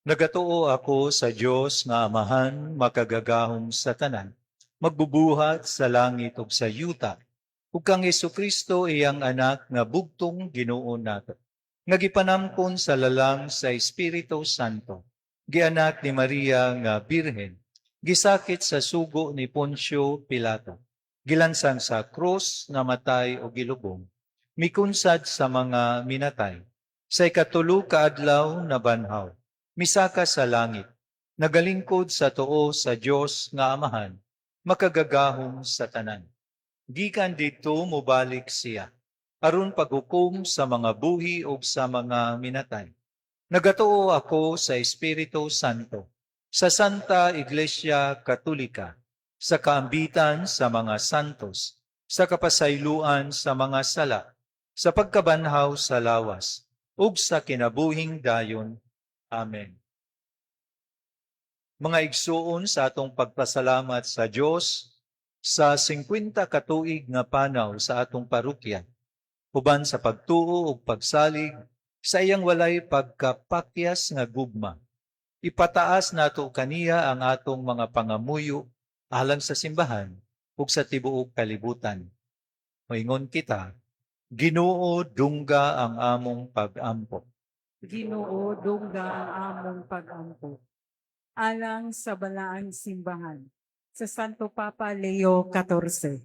Nagatuo ako sa Dios nga Amahan, makagagahom sa tanan, magbubuhat sa langit ug sa yuta, ug kang Hesukristo, iyang anak nga bugtong Ginoo nato, nga gipanamkon sa lalang sa Espiritu Santo, gianak ni Maria nga Birhen, gisakit sa sugo ni Poncio Pilato, gilansang sa krus, namatay o gilubong, mikunsad sa mga minatay, sa ikatulo ka adlaw nabanhaw, misaka sa langit, nagalingkod sa tuo sa Dios nga Amahan, makagagahom sa tanan. Gikan didto mobalik siya, aron paghukom sa mga buhi ug sa mga minatay. Nagatuo ako sa Espiritu Santo, sa Santa Iglesia Katolika, sa kaambitan sa mga santos, sa kapasayloan sa mga sala, sa pagkabanhaw sa lawas, ug sa kinabuhing dayon. Amen. Mga igsuon, sa atong pagpasalamat sa Dios sa 50 katuig nga panaw sa atong parokya, uban sa pagtuo ug pagsalig sa iyang walay pagkapakyas nga gugma, ipataas nato kaniya ang atong mga pangamuyo alang sa simbahan ug sa tibuok kalibutan. Moingon kita, Ginoo, dungga ang among pagampo. Ginoo, dungga ang among pagampo. Alang sa Balaang Simbahan, sa Santo Papa Leo XIV,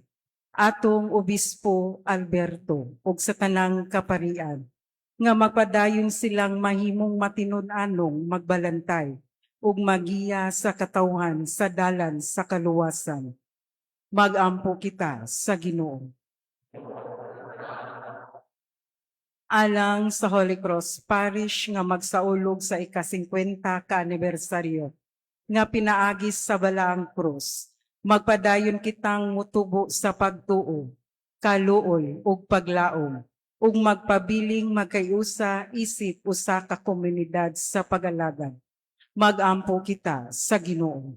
atong Obispo Alberto ug sa tanang kaparian, nga magpadayon silang mahimong matinud-anong magbalantay ug magiya sa katawhan sa dalan sa kaluwasan. Magampo kita sa Ginoo. Alang sa Holy Cross Parish nga magsaulog sa ika-50 ka-anibersaryo nga pinaagi sa Balaang Krus, magpadayon kitang mutubo sa pagtuo, kaluoy ug paglaom, ug magpabiling magkayusa isip usa ka komunidad sa pag-alagad. Magampo kita sa Ginoo.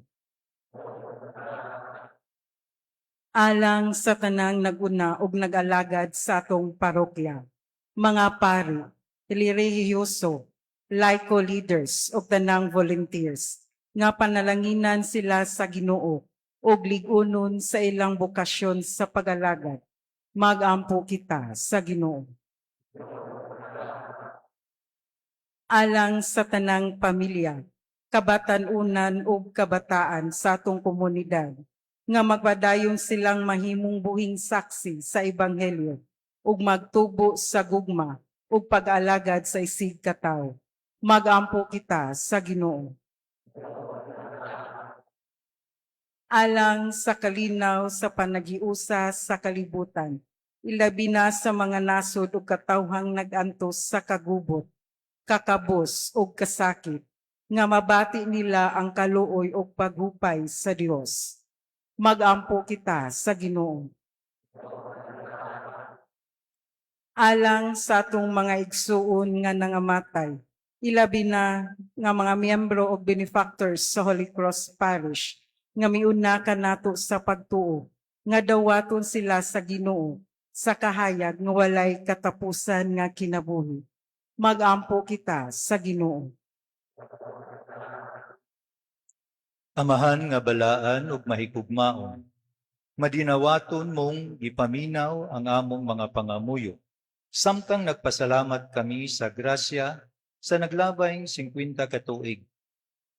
Alang sa tanang naguna ug nag-alagad sa atong parokya, mga pari, relihiyoso, laiko leaders ug tanang volunteers, nga panalanginan sila sa Ginoo ug lig-unon sa ilang bokasyon sa pag-alagad. Magampo kita sa Ginoo. Alang sa tanang pamilya, kabatan-unan ug kabataan sa atong komunidad, nga magpadayon silang mahimong buhing saksi sa ebanghelyo ug magtubo sa gugma ug pag-alagad sa isig katawo. Magampo kita sa Ginoo. Alang sa kalinaw sa panagiusa sa kalibutan, ilabi na sa mga nasod ug katawhang nag-antos sa kagubot, kakabos ug kasakit, nga mabati nila ang kaluoy ug paghupay sa Dios. Magampo kita sa Ginoo. Alang sa atong mga igsuon nga nangamatay, Ilabi na nga mga miyembro og benefactors sa Holy Cross Parish nga miuna kanato sa pagtuo nga dawaton sila sa Ginoo sa kahayag nga walay katapusan nga kinabuhi. Magampo kita sa Ginoo. Amahan nga balaan ug mahigugmaon, madinawaton mong gipaminaw ang among mga pangamuyo. Samtang nagpasalamat kami sa grasya sa naglabayng 50 ka tuig.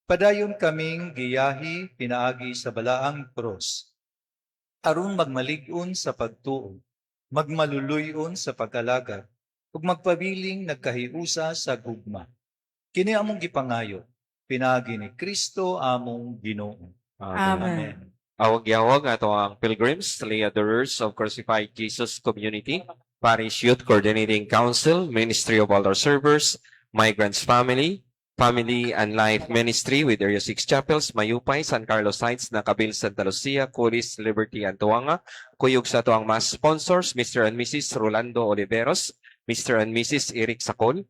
Padayon kaming giyahi pinaagi sa balaang krus. Aron magmalig-on sa pagtuo, magmaluluy-on sa pag-alagad, ug magpabiling nagkahiusa sa gugma. Kini among gipangayo pinaagi ni Kristo among Ginoo. Amen. Awag yawag ato ang Pilgrims, Lay Adorers of Crucified Jesus Community, Parish Youth Coordinating Council, Ministry of Altar Servers, Migrants Family, Family and Life Ministry with Area 6 Chapels, Mayupay, San Carlos Heights, Nakabil, Santa Lucia, Coris, Liberty, and Tuanga. Kuyog sa ato ang mass sponsors, Mr. and Mrs. Rolando Oliveros, Mr. and Mrs. Eric Sacol,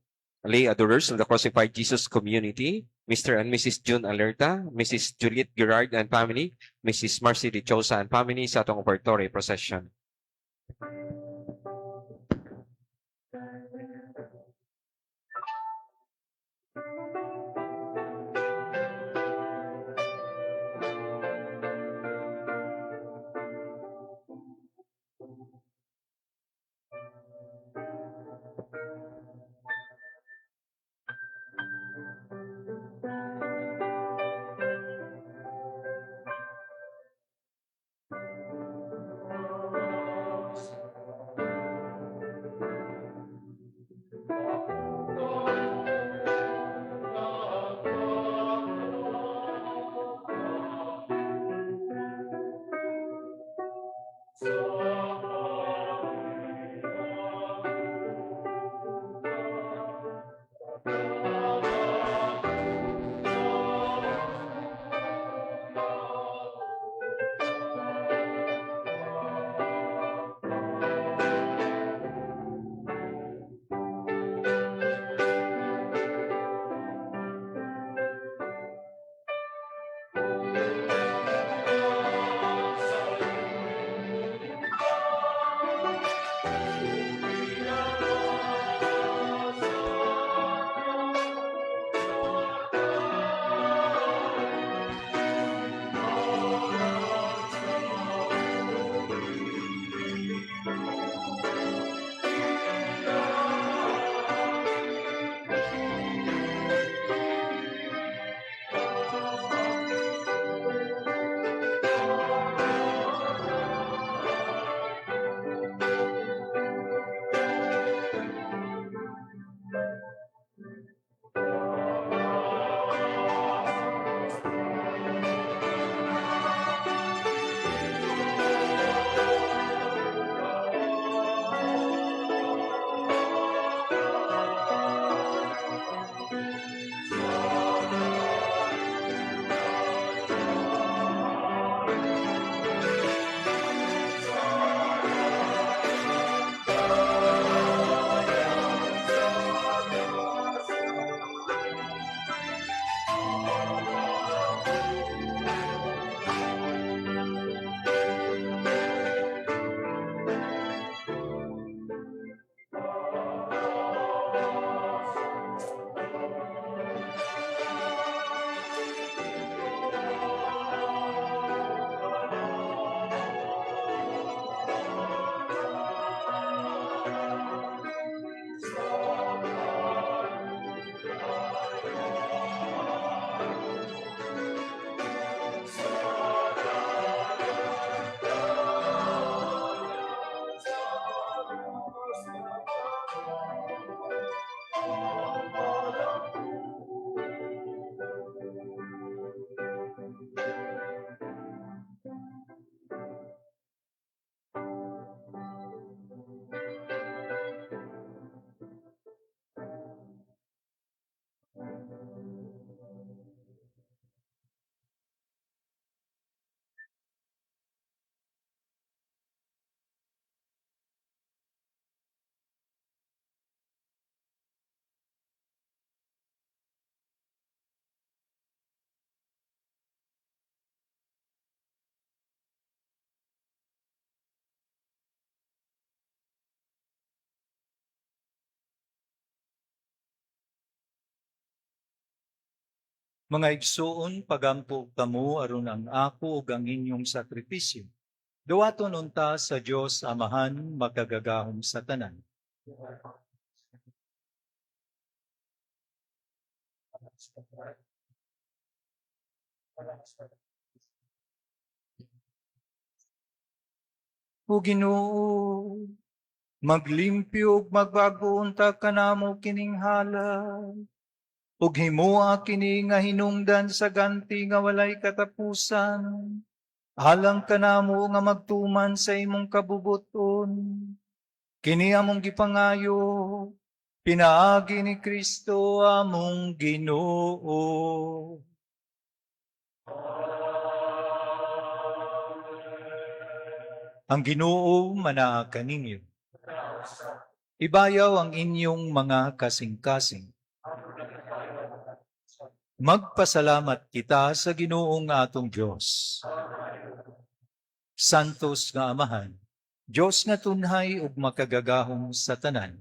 Lay Adorers of the Crucified Jesus Community, Mr. and Mrs. June Alerta, Mrs. Juliet Gerard and family, Mrs. Marcy De Chosa and family sa atong offertory procession. Mga igsoon, pagampo kamo aron ang ako ug ang inyong sakripisyo. Duwaton unta sa Dios Amahan makagagahom sa tanan. O Ginoo, maglimpyo ug magbago unta kanamo kining halad. Ug himoa kini nga hinungdan sa ganti nga walay katapusan. Alang kanamo nga magtuman sa imong kabubuton. Kini among gipangayo, pinaagi ni Kristo among Ginoo. Ang Ginoo manaa kaninyo. Ibayaw ang inyong mga kasing-kasing. Magpasalamat kita sa Ginoong atong Dios. Santos nga Amahan, Dios nga tunhay ug makagagahom sa tanan.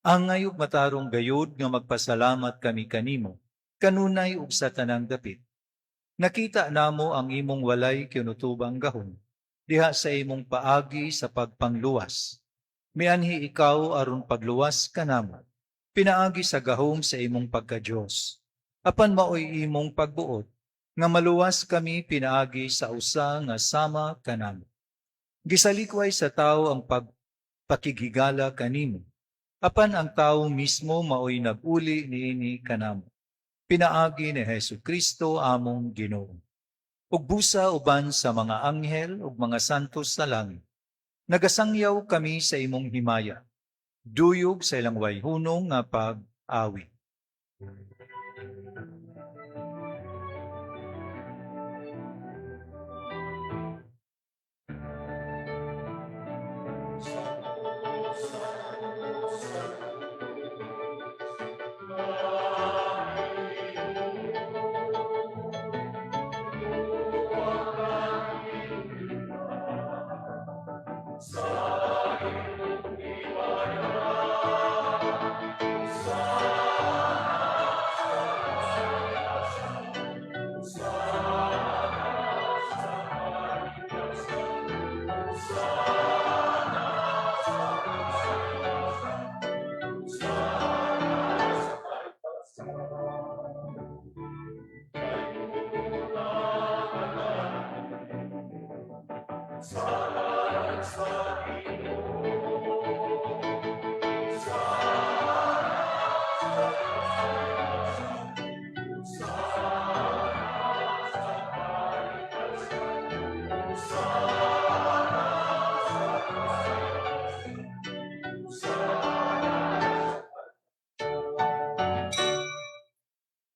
Angay ug matarong gayud nga magpasalamat kami kanimo, kanunay ug sa tanang dapit. Nakita namo ang imong walay kinutubang gahom diha sa imong paagi sa pagpangluwas. Mianhi ikaw aron pagluwas kanamo. Pinaagi sa gahom sa imong pagka-Dios. Apan maoy imong pagbuot nga maluwas kami pinaagi sa usa nga sama kanamo. Gisalikway sa tao ang pagpakighigala kanimo. Apan ang tao mismo maoy nag-uli niini kanamo. Pinaagi ni Hesus Kristo among Ginoo. Ug busa uban sa mga anghel ug mga santos sa langit. Nagasangyaw kami sa imong himaya. Duyog sa ilang wayhunong nga pag-awit.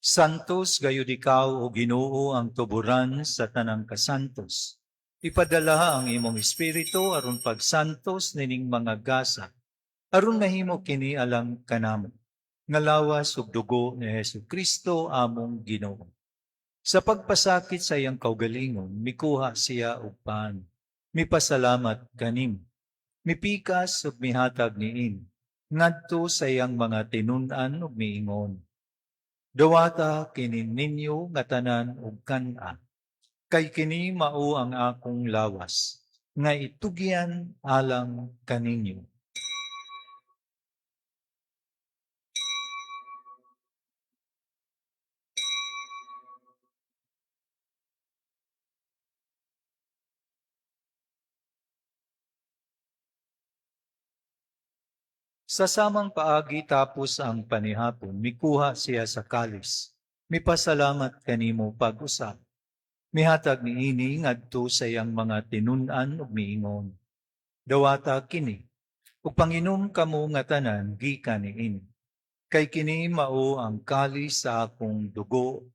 Santos gayud ikaw o Ginoo ang tuburan sa tanang kasantos. Ipadala ang imong espiritu aron pagsantos nining mga gasa. Aron mahimo kini alang kanamo. Nga lawas ug dugo ni Hesus Kristo among Ginoo. Sa pagpasakit sa iyang kaugalingon, mikuha siya og pan. Mipasalamat kanimo. Mipikas ug mihatag niini ngadto sa iyang mga tinun-an ug miingon: "Dawata kini ninyo nga tanan ug kan-a, kay kini mao ang akong lawas, nga itugyan alang kaninyo." Sa samang paagi tapos ang panihapon, mikuha siya sa kalis. Mipasalamat kanimo pag-usab. Mihatag niini ngadto sa iyang mga tinun-an ug miingon: "Dawata kini, ug panginom kamo nga tanan gikan niini. Kay kini mao ang kalis sa akong dugo,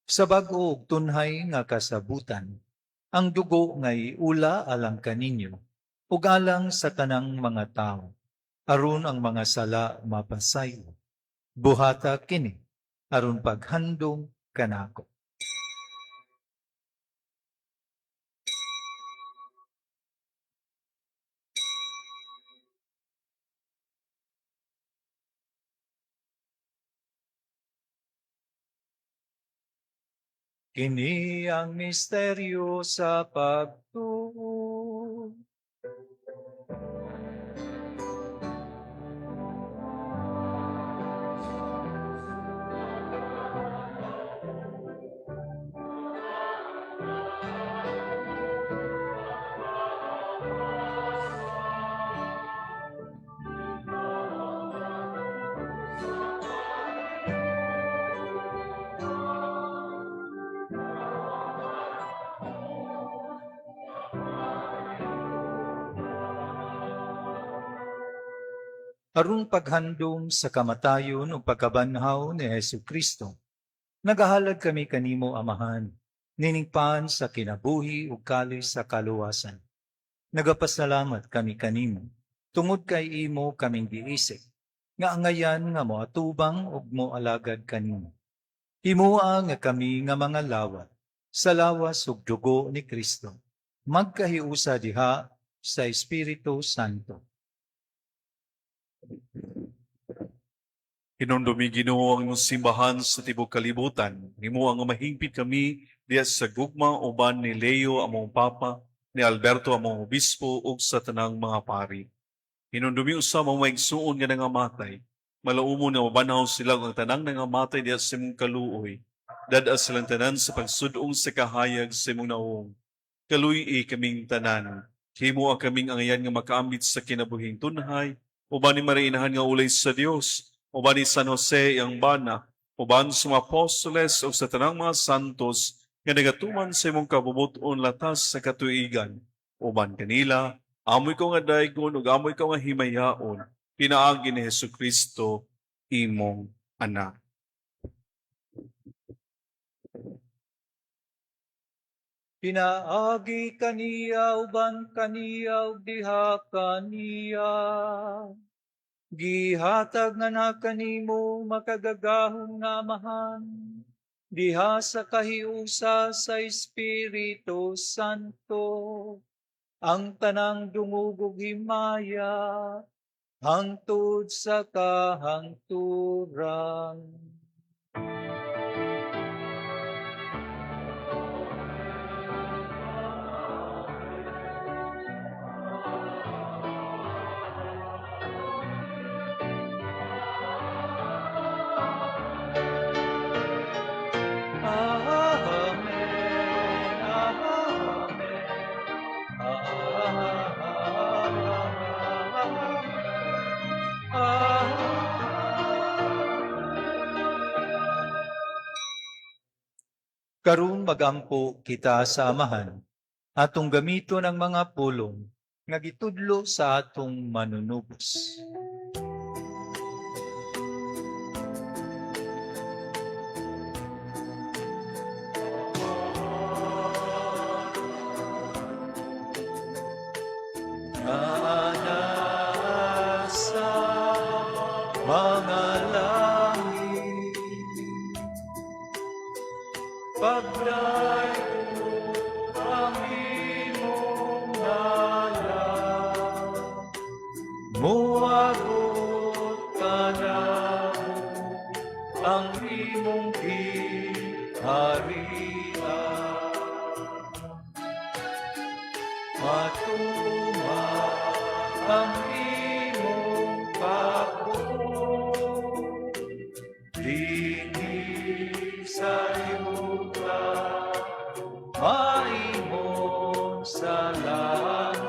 sa bag-o ug tunhay nga kasabutan, ang dugo nga iula alang kaninyo, ug alang sa tanang mga tawo, aron ang mga sala mapasaylo. Buhata kini, aron paghandom kanako." Kini ang misteryo sa pagtuo. Aron paghandom sa kamatayon ug pagkabanhaw ni Hesus Kristo, nagahalad kami kanimo, Amahan, nining pan sa kinabuhi ug kalis sa kaluwasan. Nagapasalamat kami kanimo tungod kay imo kaming giisip nga angayan nga moatubang ug moalagad kanimo. Himoa nga kami nga mga lawat sa lawas ug dugo ni Kristo magkahiusa diha sa Espiritu Santo. Hinumdumi, Ginoo, ang imong simbahan sa tibuok kalibutan. Himoa nga mahingpit kami diha sa gugma uban ni Leo among Papa, ni Alberto among Obispo ug sa tanang mga pari. Hinumdumi usab ang mga igsuon nga nangamatay. Malaumon nga mabanhaw sila ug ang tanang nangamatay diha sa imong kaluoy. Dad-a silang tanan sa pagsud-ong sa kahayag sa imong naong. Kaluy-i kaming tanan. Himoa kaming angayan nga makaambit sa kinabuhing tunhay, uban ni Maria Inahan nga ulay sa Dios, uban ni San Jose iyang bana, uban sa mga apostoles ug sa tanang mga santos nga nagatuman sa imong kabubut-on latas sa katuigan. Uban kanila, amo ikaw nga daygon ug amo ikaw nga himayaon, pinaagi ni Hesus Kristo, imong anak. Pinaagi kaniya, uban kaniya ug diha kaniya. Gihatag nga na kanimo, makagagahom nga Amahan, diha sa kahiusa sa Espiritu Santo, ang tanang dungog ug himaya hangtod sa kahangturan. Amen. Amen. Amen. Amen. Karon magampo kita sa Amahan, atong gamiton ang mga pulong nga gitudlo sa atong Manunubos. Nga sa mga langit, pagdayon ang imong ngalan, muabot kanamo ang imong gingharian. Matuman ang imong pagbuot dinhi sa yuta mahimong sa langit.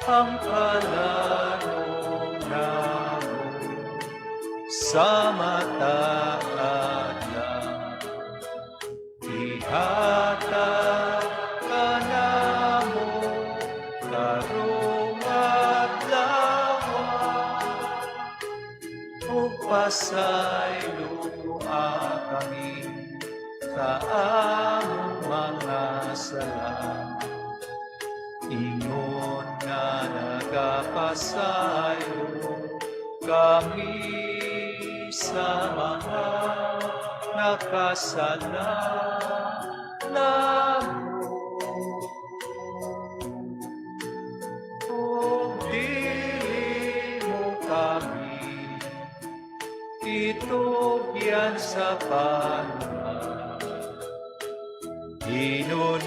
Ang kalanon namo sa matag adlaw ihatag kanamo karong adlaw ug pasayloa kami sa among mga sala ingon nga nagapasaylo kami sa mga nakasala namo. Ug dili mo kami. Gitugyan sa pana. Ginoo,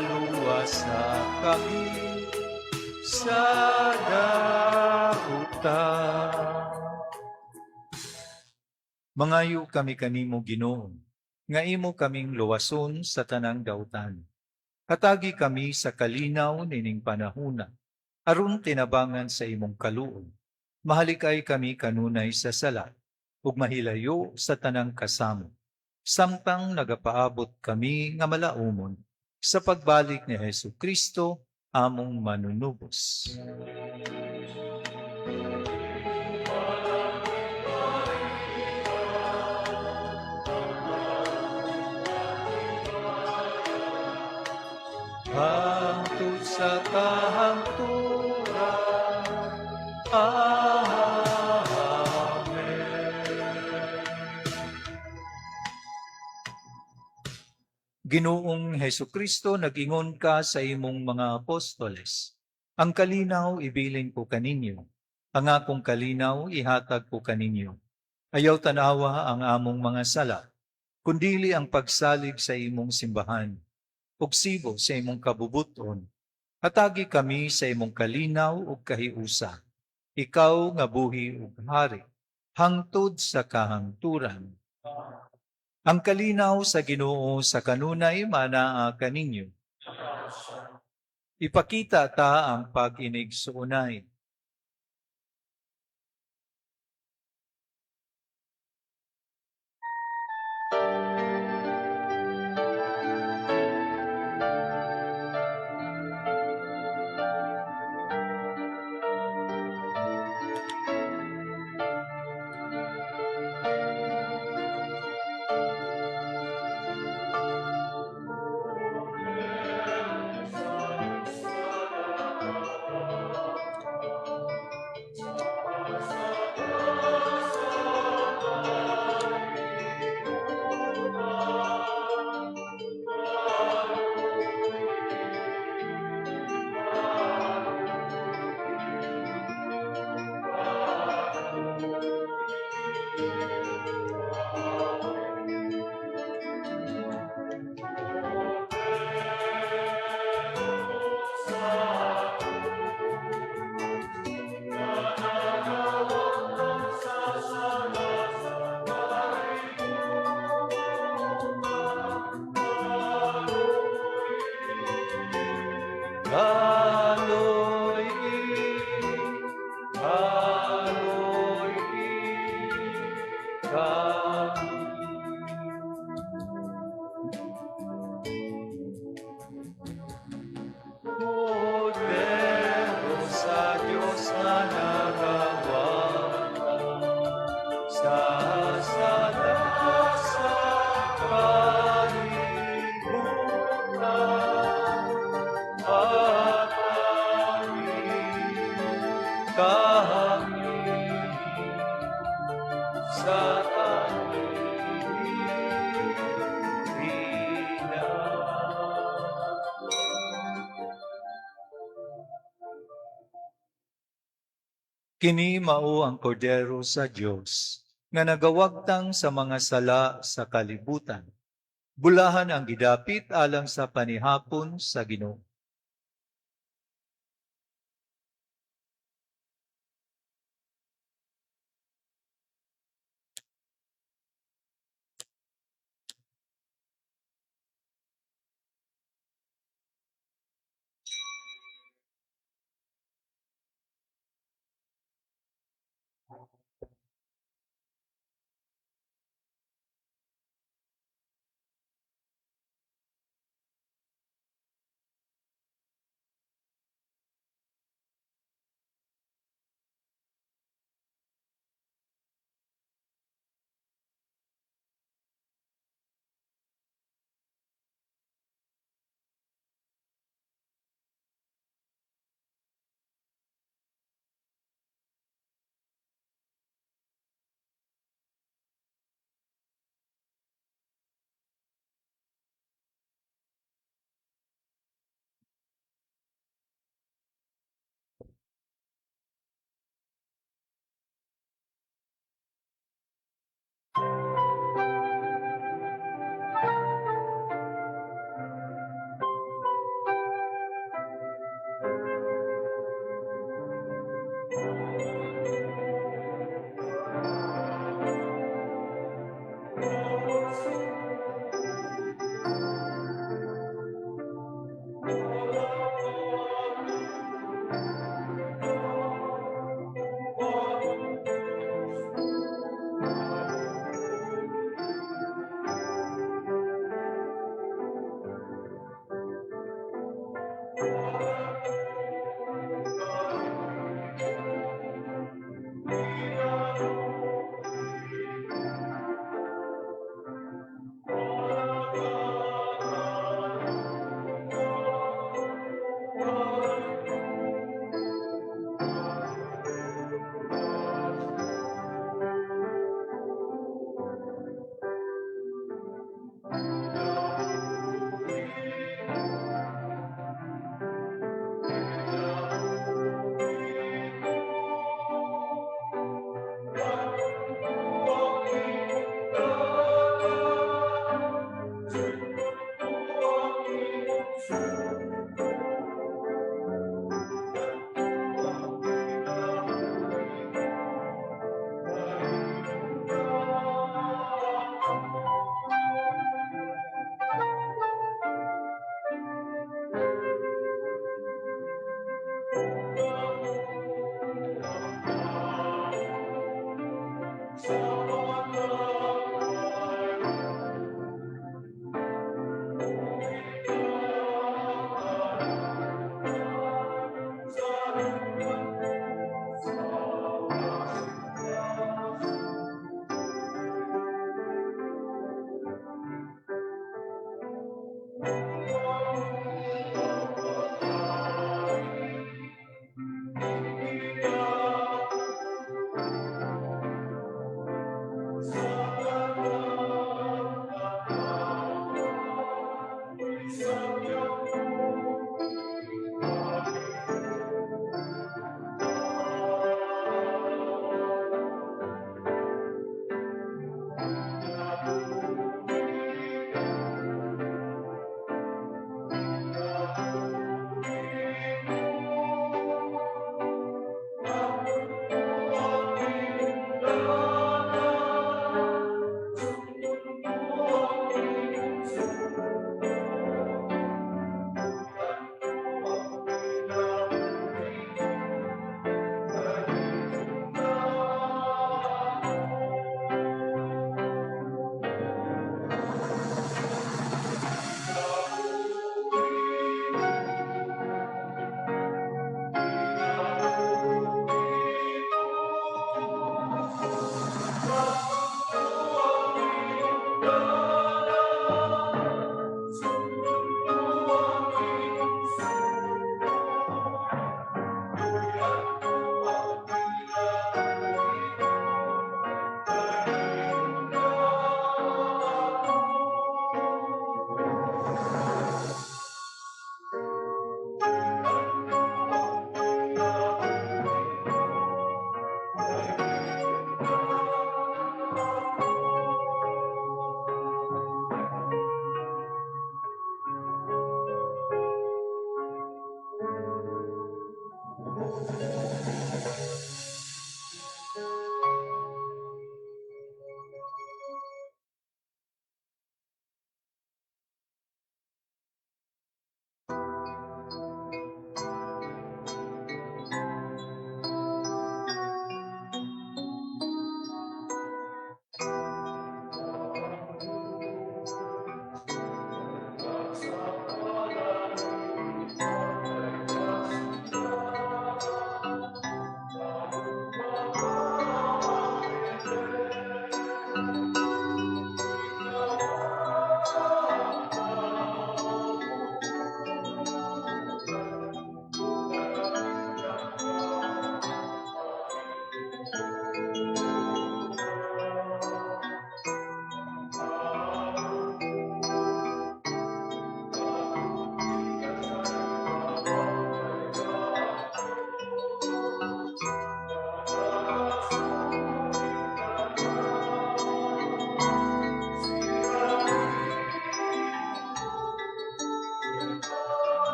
luwasa kami sa dautan. Mangayo kami kanimo, Ginoo, nga imo kaming luwason sa tanang dautan. Hatagi kami sa kalinaw nining panahuna, aron tinabangan sa imong kaluoy. Mahalikay kami kanunay sa sala, ug mahilayo sa tanang kasamo. Samtang nagapaabot kami nga malaumon sa pagbalik ni Hesu Kristo, among manunubos. Hangtod sa kahangturan. Amen. Ginoong Hesu Kristo, nag-ingon ka sa imong mga apostoles, "Ang kalinaw ibilin ko kaninyo, ang akong kalinaw ihatag ko kaninyo. Ayaw tanawa ang among mga sala, kundili ang pagsalig sa imong simbahan. Ug sibo sa imong kabubuton, hatagi kami sa imong kalinaw ug kahiusa. Ikaw nga buhi ug hari, hangtod sa kahangturan." Ang kalinaw sa Ginoo sa kanunay manaa kaninyo. Ipakita ta ang pag-inigsuonay. Kaloy kaloy kami. Kordero sa Diyos na nagawagtang sa sala sa kalibutan hatagi kami sa kalinaw. Kini mao ang Kordero sa Dios nga nagawagtang sa mga sala sa kalibutan. Bulahan ang gidapit alang sa panihapon sa Ginoo.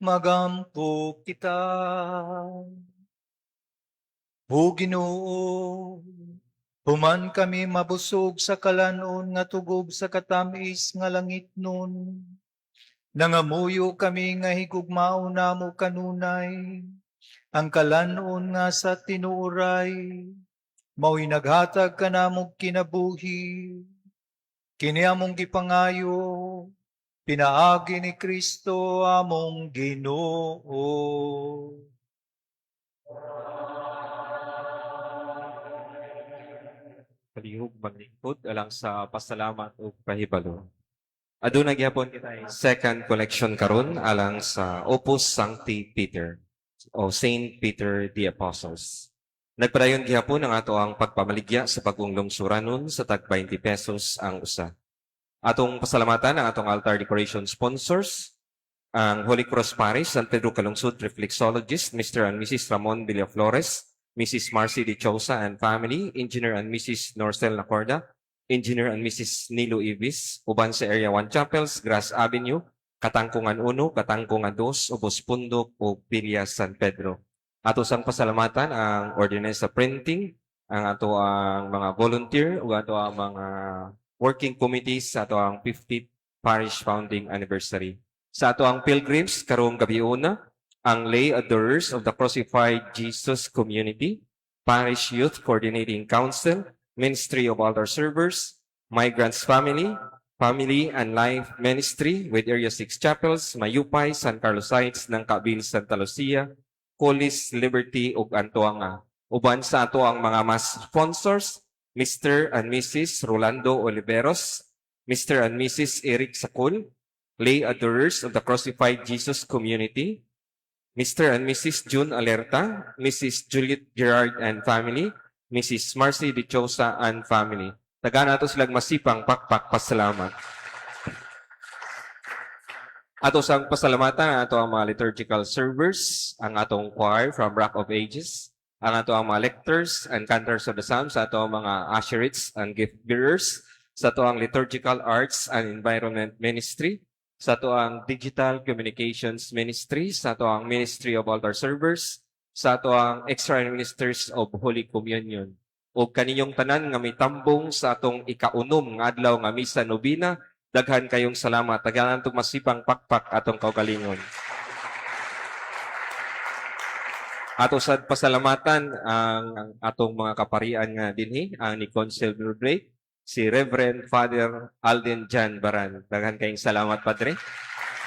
Magampo kita. O Ginoo, human kami mabusog sa kalanon nga tugob sa katamis nga langit nun. Nangamuyo kami nga higugmaon namo kanunay, ang kalanon nga sa tinuoray, mao'y naghatag kanamog kinabuhi. Kini among gipangayo, pinaagi ni Kristo among Ginoo. Palihog maglingkod alang sa pasalamat ug pahibalo. Aduna gihapon kita second collection karon alang sa Opus Sancti Peter o Saint Peter the Apostles. Nagpadayon gihapon ang ato ang pagpamaligya sa bagong lungsuranon sa tag 20 pesos ang usa. Atong pasalamatan ang atong altar decoration sponsors, ang Holy Cross Parish, San Pedro Calungsod Reflexologist, Mr. and Mrs. Ramon Villaflores, Mrs. Marcy De Chosa and family, Engineer and Mrs. Norcel Nacorda, Engineer and Mrs. Nilo Ibis, uban sa Area 1 Chapels, Grass Avenue, Katangkungan 1, Katangkungan 2, Ubos Pundok ug Villa San Pedro. Ato sang pasalamatan ang ordinance sa printing, ang ato ang mga volunteer ug ato ang mga working committees sa ato ang 50th Parish Founding Anniversary. Sa ato ang pilgrims karong gabiuna, ang Lay Adorers of the Crucified Jesus Community, Parish Youth Coordinating Council, Ministry of Altar Servers, Migrants Family, Family and Life Ministry with Area 6 Chapels, Mayupay, San Carlos Heights, Nangkabil, Santa Lucia, Colis, Liberty, ug Antoanga. Uban sa ato ang mga mass sponsors, Mr. and Mrs. Rolando Oliveros, Mr. and Mrs. Eric Sakul, Lay Adorers of the Crucified Jesus Community, Mr. and Mrs. June Alerta, Mrs. Juliet Gerard and family, Mrs. Marcy De Chosa and family. Tagaan nato silang masipang pakpak pasalamat. Ato sang pasalamatan ang ato ang mga liturgical servers, ang atong choir from Rock of Ages, ang ato ang mga lectors and cantors of the Psalms, sa ato ang mga usherites and gift bearers, sa ato ang liturgical arts and environment ministry, sa ato ang digital communications ministry, sa ato ang ministry of altar servers, sa ato ang extra ministers of Holy Communion. O kaninyong tanan nga mitambong sa atong ikaunom nga adlaw nga misa nobina, daghan kayong salamat. Tagaan itong masipang pakpak atong kaugalingon. Ato sad pasalamatan ang atong mga kaparian nga dinhi, ang ni Concelebrate, si Reverend Father Alden John Baran. Daghan kayong salamat, Padre.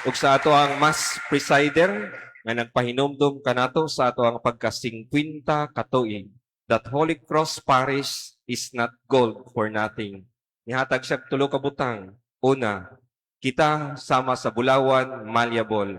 Ug sa ato ang mass presider nga nagpahinumdum kanato sa ato ang pagka-50 katuig that Holy Cross Parish is not gold for nothing. Nihatag siya tulo ka butang. Una, kita sama sa bulawan, malleable.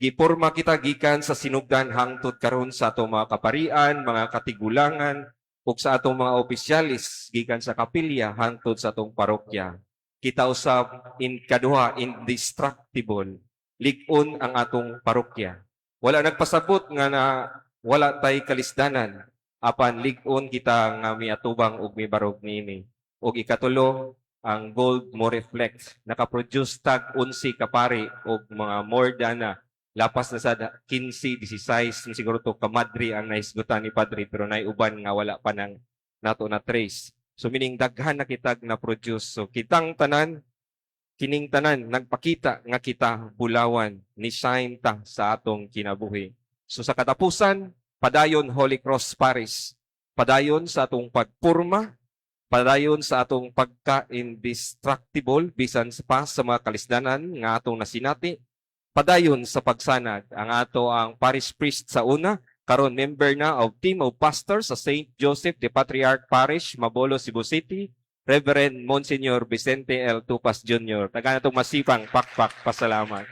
Giporma kita gikan sa sinugdan hangtod karon sa atong mga kaparian, mga katigulangan, ug sa atong mga opisyalis gikan sa kapilya hangtod sa atong parokya. Kita usab in kaduha, indestructible. Lig-on ang atong parokya. Wala nagpasabot nga na wala tay kalisdanan, apan lig-on kita nga miatubang ug mibarog niini. Ug ikatulo, ang gold mo reflect. Naka-produce tag 11 ka pari og mga more than na lapas na sa 15, 16 siguro to kamadri ang nahisgutan ni padre, pero nay uban nga wala pa nang nato na trace. So meaning daghan na kitag na produce. So kitang tanan, kining tanan nagpakita nga kita bulawan, ni shine ta sa atong kinabuhi. So sa katapusan, padayon, Holy Cross Parish. Padayon sa atong pagpurma, padayon sa atong pagka-indestructible bisan pa sa mga kalisdanan nga atong nasinati. Padayon sa pagsanad. Ang ato ang parish priest sa una, karon member na of team of pastors sa St. Joseph the Patriarch Parish, Mabolo, Cebu City, Reverend Monsignor Vicente L. Tupas Jr. Taga natong masipang pakpak pasalamat.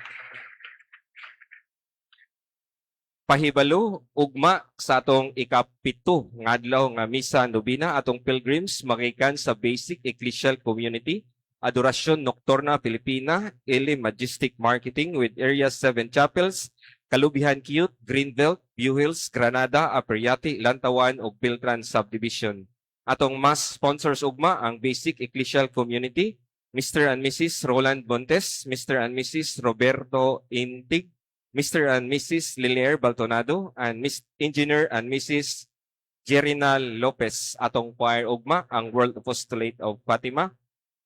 Pahibalo ugma sa atong ikapito nga adlaw nga misa nobina, atong pilgrims magikan sa Basic Ecclesial Community, Adoracion Nocturna Filipina, Ili Majestic Marketing with Area 7 Chapels, Kalubihan Cute, Greenbelt, View Hills, Granada, Aperiati, Lantawan ug Beltran Subdivision. Atong mass sponsors ugma ang Basic Ecclesial Community, Mr. and Mrs. Roland Montes, Mr. and Mrs. Roberto Intig, Mr. and Mrs. Lilier Baltonado, and Miss Engineer and Mrs. Jerinal Lopez. Atong choir ugma ang World Apostolate of Fatima.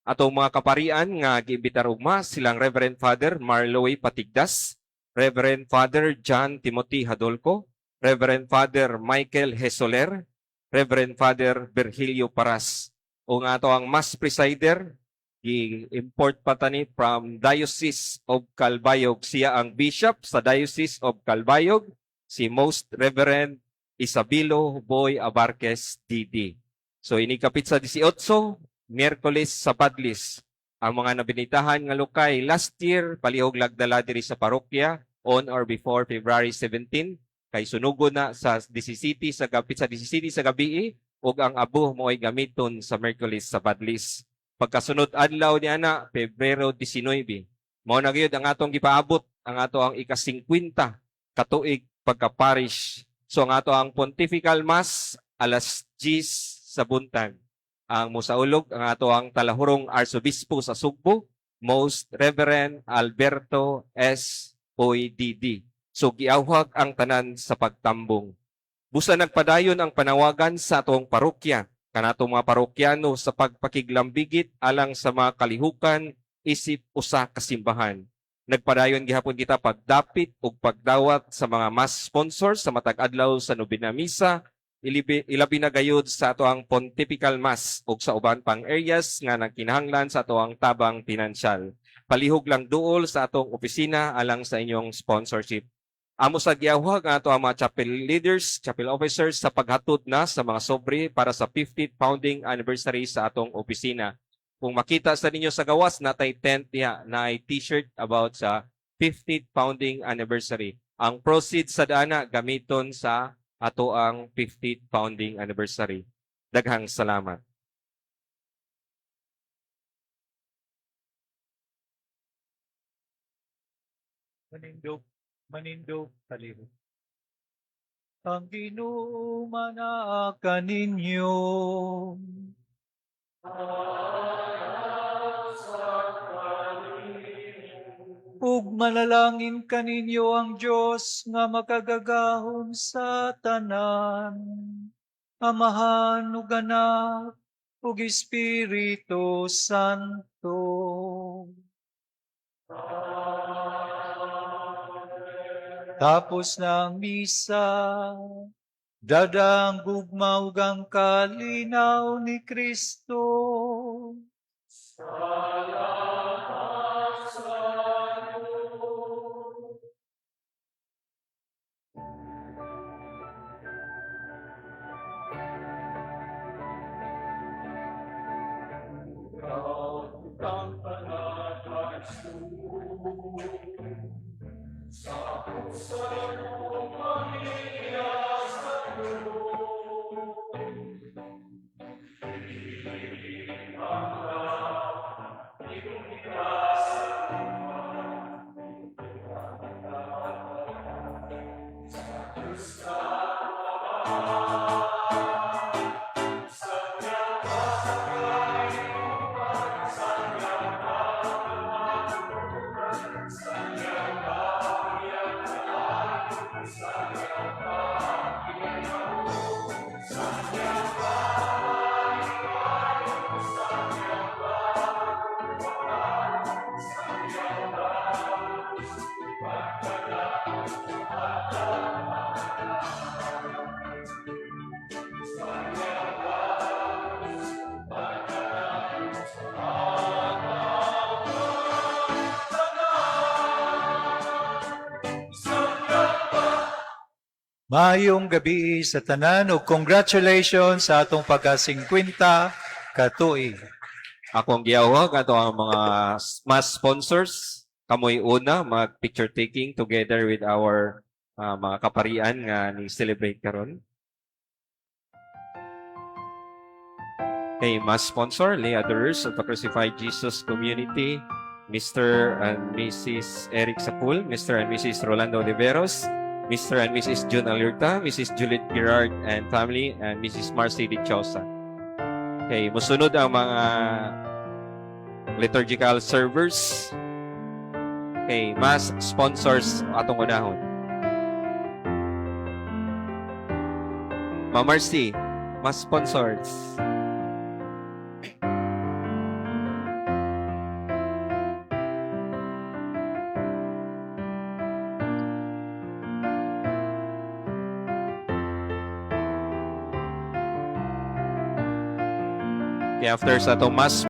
Atong mga kaparian nga giimbitar ugma silang Reverend Father Marlowe Patigdas, Reverend Father John Timothy Hadolco, Reverend Father Michael Hesoler, Reverend Father Virgilio Paras. O nga ato ang mass presider, gi-import pa tani from Diocese of Calbayog. Siya ang bishop sa Diocese of Calbayog, si Most Reverend Isabelo Boy Abarquez DD. So inikapit sa 18, Miyerkules sa Badlis. Ang mga nabinitahan nga lukay last year, palihog lagdala diri sa parokya on or before February 17 kay sunugo na sa 17 sa gabi, sa 17 sa gabi, ug ang abo mo'y gamiton sa Miyerkules sa Badlis. Pagkasunod adlaw ni ana, Pebrero 19. Mao na gyud ang atong gipaabot ang ato ang ika-50 katuig pagka-parish. So ang ato ang Pontifical Mass alas 10 sa buntag. Ang musaulog ang ato ang talahurong Arsobispo sa Sugbo, Most Reverend Alberto S. ODD. So giawhag ang tanan sa pagtambong. Busa nagpadayon ang panawagan sa atong parokya kanatong mga parokyano sa pagpakiglambigit alang sa mga kalihukan isip usa ka simbahan. Nagpadayon gihapon kita pagdapit ug pagdawat sa mga mass sponsors sa matag adlaw sa nobena misa, ilabi na gayud sa ato ang Pontifical Mass ug sa uban pang areas nga nagkinahanglan sa ato ang tabang pinansyal. Palihog lang duol sa atong opisina alang sa inyong sponsorship. Amo sa giawhag ang ato ang mga chapel leaders, chapel officers sa paghatod na sa mga sobre para sa 50th founding anniversary sa atong opisina. Kung makita sa ninyo sa gawas, natay tent diha na ay t-shirt about sa 50th founding anniversary. Ang proceeds sa dana gamiton sa ato ang 50th founding anniversary. Daghang salamat. Manindog, manindog palihog. Ang Ginoo manaa kaninyo. Ug manalangin kaninyo ang Dios nga makagagahom sa tanan, Amahan ug Anak ug Espiritu Santo. Tapos na ang misa, dadang gugma ug ang kalinaw ni Kristo. Salamat sa Diyos. Sa imong pamilya sa krus. Ang kita sa sa krus ka sa Maayong gabi sa tanan ug congratulations sa atong pagka-50 ka tuig. Akong giyawag ato ang mga mass sponsors. Kamoy una mag picture taking together with our mga kaparian nga ni celebrate karon. Okay, mass sponsor, Lay Adorers of the Crucified Jesus Community, Mr. and Mrs. Eric Sapul, Mr. and Mrs. Rolando Oliveros, Mr. and Mrs. June Alurta, Mrs. Juliet Girard and family, and Mrs. Marcy Dichosa. Okay, musunod ang mga liturgical servers. Okay, mass sponsors atong unahon. Ma'am Marcy, mass sponsors. Okay, after sa atong mass